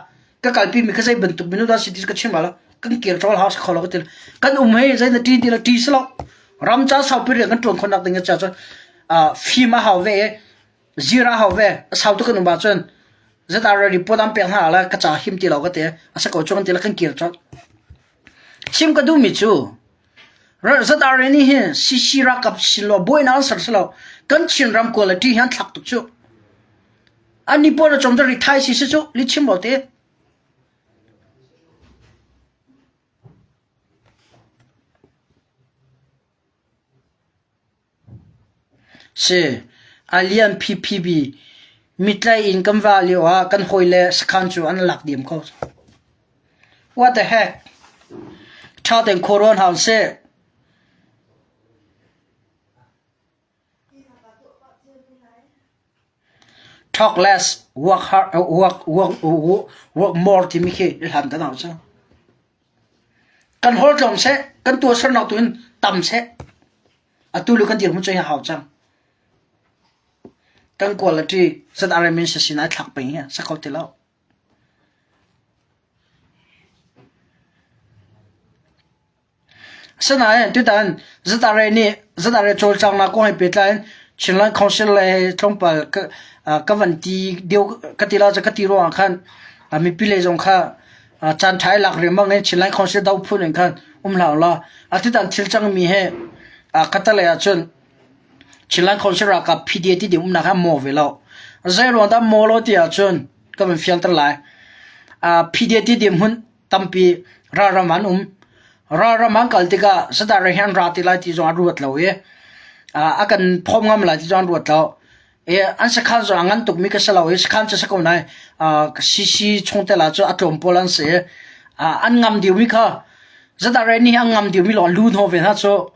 ka kalpi mi kha zei bantuk minute dah si ti ka chim lo kan kir ṭol hau si kho lo ka ti kan um hei zei na ṭi ti lo ṭi si lo ram ca saupi rian kan ṭuan khawhnak ding ca cun fim a hau ve i zir a hau ve a sau tuk kan um ahcun ZRA report an pek hna la ka ca him ti lo ka ti a sa ko cu kan ti la kan kir colh chim ka duhmi cu ZRA nih hin CC ralkap sin lo buainak an ser si lo kan Chin ram quality hi an thlak tuk cu an ni pawl a chom ri thai si si cu li chim lo te Si, a lian PPB mitlaih in kan vah lioah kan hawile sakhan cu an lak diam ko. What the heck? Ṭha tein khuaruan hau seh. Talk less, work hard, work, work, work more timi khi i hlan kan hau cang. Kan hawl tlawm seh, kan tuahsernak tu in tam seh. Atu lu kan dirhmun cu hi hau cang. Kan quality ZRM in sasin ai thlak peng hi sa kho ti lo. Asinain tutan ZRA nih ZRA cawlcanghnak kong he pehtlai in Chinland Council le tlawmpal ka van ti deuh ka ti la cu ka ti ruangah khan mipi lei zong kha caan ṭha i lak riangmang in Chinland Council do phun in khan um hlah ulaw atutan thil cangmi he khatalei ahcun Chinland Council ralkap PDA ti ding umnak hi maw ve lo. Zei ruang dah maw lo ti ahcun ka van fianter lai. PDA ti ding hmun tampi ralram an um. Ralram an kal tikah sadar hi an ra ti lai ti zong an ruat lo i a kan phawm ngam lai ti zong an ruat lo. I an sakhan zong a ngan tukmi ka si lo i sakhan cu si ko nai CC chungtel ah cu a tlawm pawl an si. An ngam diomi kha zadar nih an ngam diomi lawng lu hnawh ve hna cu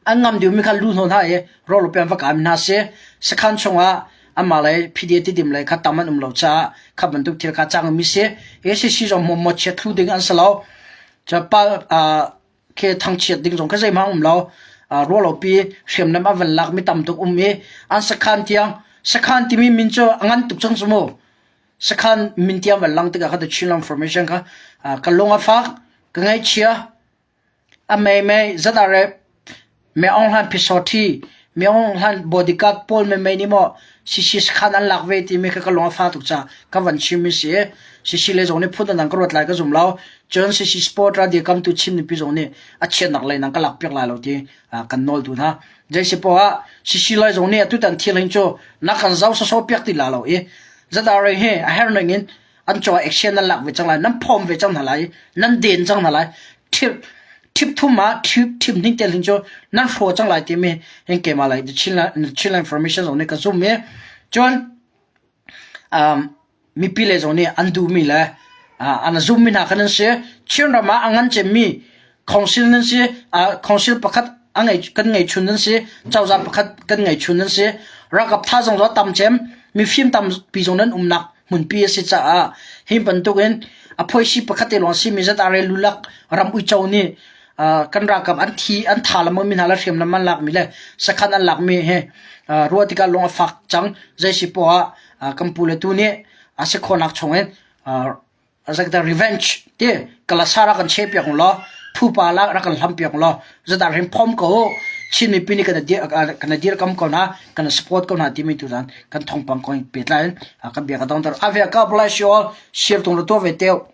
An ngam diomi kha lu hnaw hna i rawl pian va kaami hna si. Sakhan chungah anmah lei PDA tidim lei kha tam an um lo caah kha bantuk thil kha cangmi si. ACC zong maw chiat thlu ding an si lo. Pa khi thangchiat ding zong kha zeihmanh um lo. Ruahlopi hriamnam a van lak mi tam tuk um i an sakhan tiang sakhan timi min cu a ngan tuk cang cu mu. Sakhan min tiang van lang tikah kha the Chinland Formation kha ka lung a fak ka ngaihchia A meimei zat-ah Me Aung Hlaing Phisawṭhi, Me Aung Hlaing bodyguard pawl menmei nih maw CC sakhan an lak ve timi kha ka lung a fah tuk caah ka van chimmi si. CC lei zong nih phun dangdang ka ruat lai ka zum lo. Cun CC sport ah dirkamtu Chin mipi zong nih a chiatnak lei nang ka lak piak lai lo ti kan nawl tu hna. Zeisi poah ah CC lei zong nih atutan thil hin cu na kan zau sawsawh piak ti la lo i ZRA hi a herh ning in an caw action nan lak ve cang lai nan phawm ve cang hna lai nan den cang hna lai thip thip thum ah thip thip ning tel hin cu nan hraw cang lai timi hin keimah lai the Chinland Chinland information zong nih ka zum i cun um, mipi le zong nih an duhmi le an zummi hna khan an si Chinram ah a ngan cemmi council nan si council pakhat a ngei kan ngei chun nan si cozah pakhat kan ngei chun nan si ralkap tha zong tam cem mifim tampi zong nan umnak hmunpi a si caah hi bantukin a phoisi pakhat te lawng simi zat are lulak ram uico nih kan ralkap an thi an tha lamang mi hna le hriamnam an lakmi le sakhan an lakmi he ruah tikah lung a fak cang zei si poah ah kan pu le tu nih a si khawhnak chungin zakta revenge ti kalasa rak kan che piak law phupa la rak kan hlam piak law zatar hin phom ko Chin mipi nih kan dir kan dir kam ko hna kan support ko hna timi tu zan kan thongpang ko pe tlai kan bia ka dong tar avia ka bless you all share tung lo to ve teu.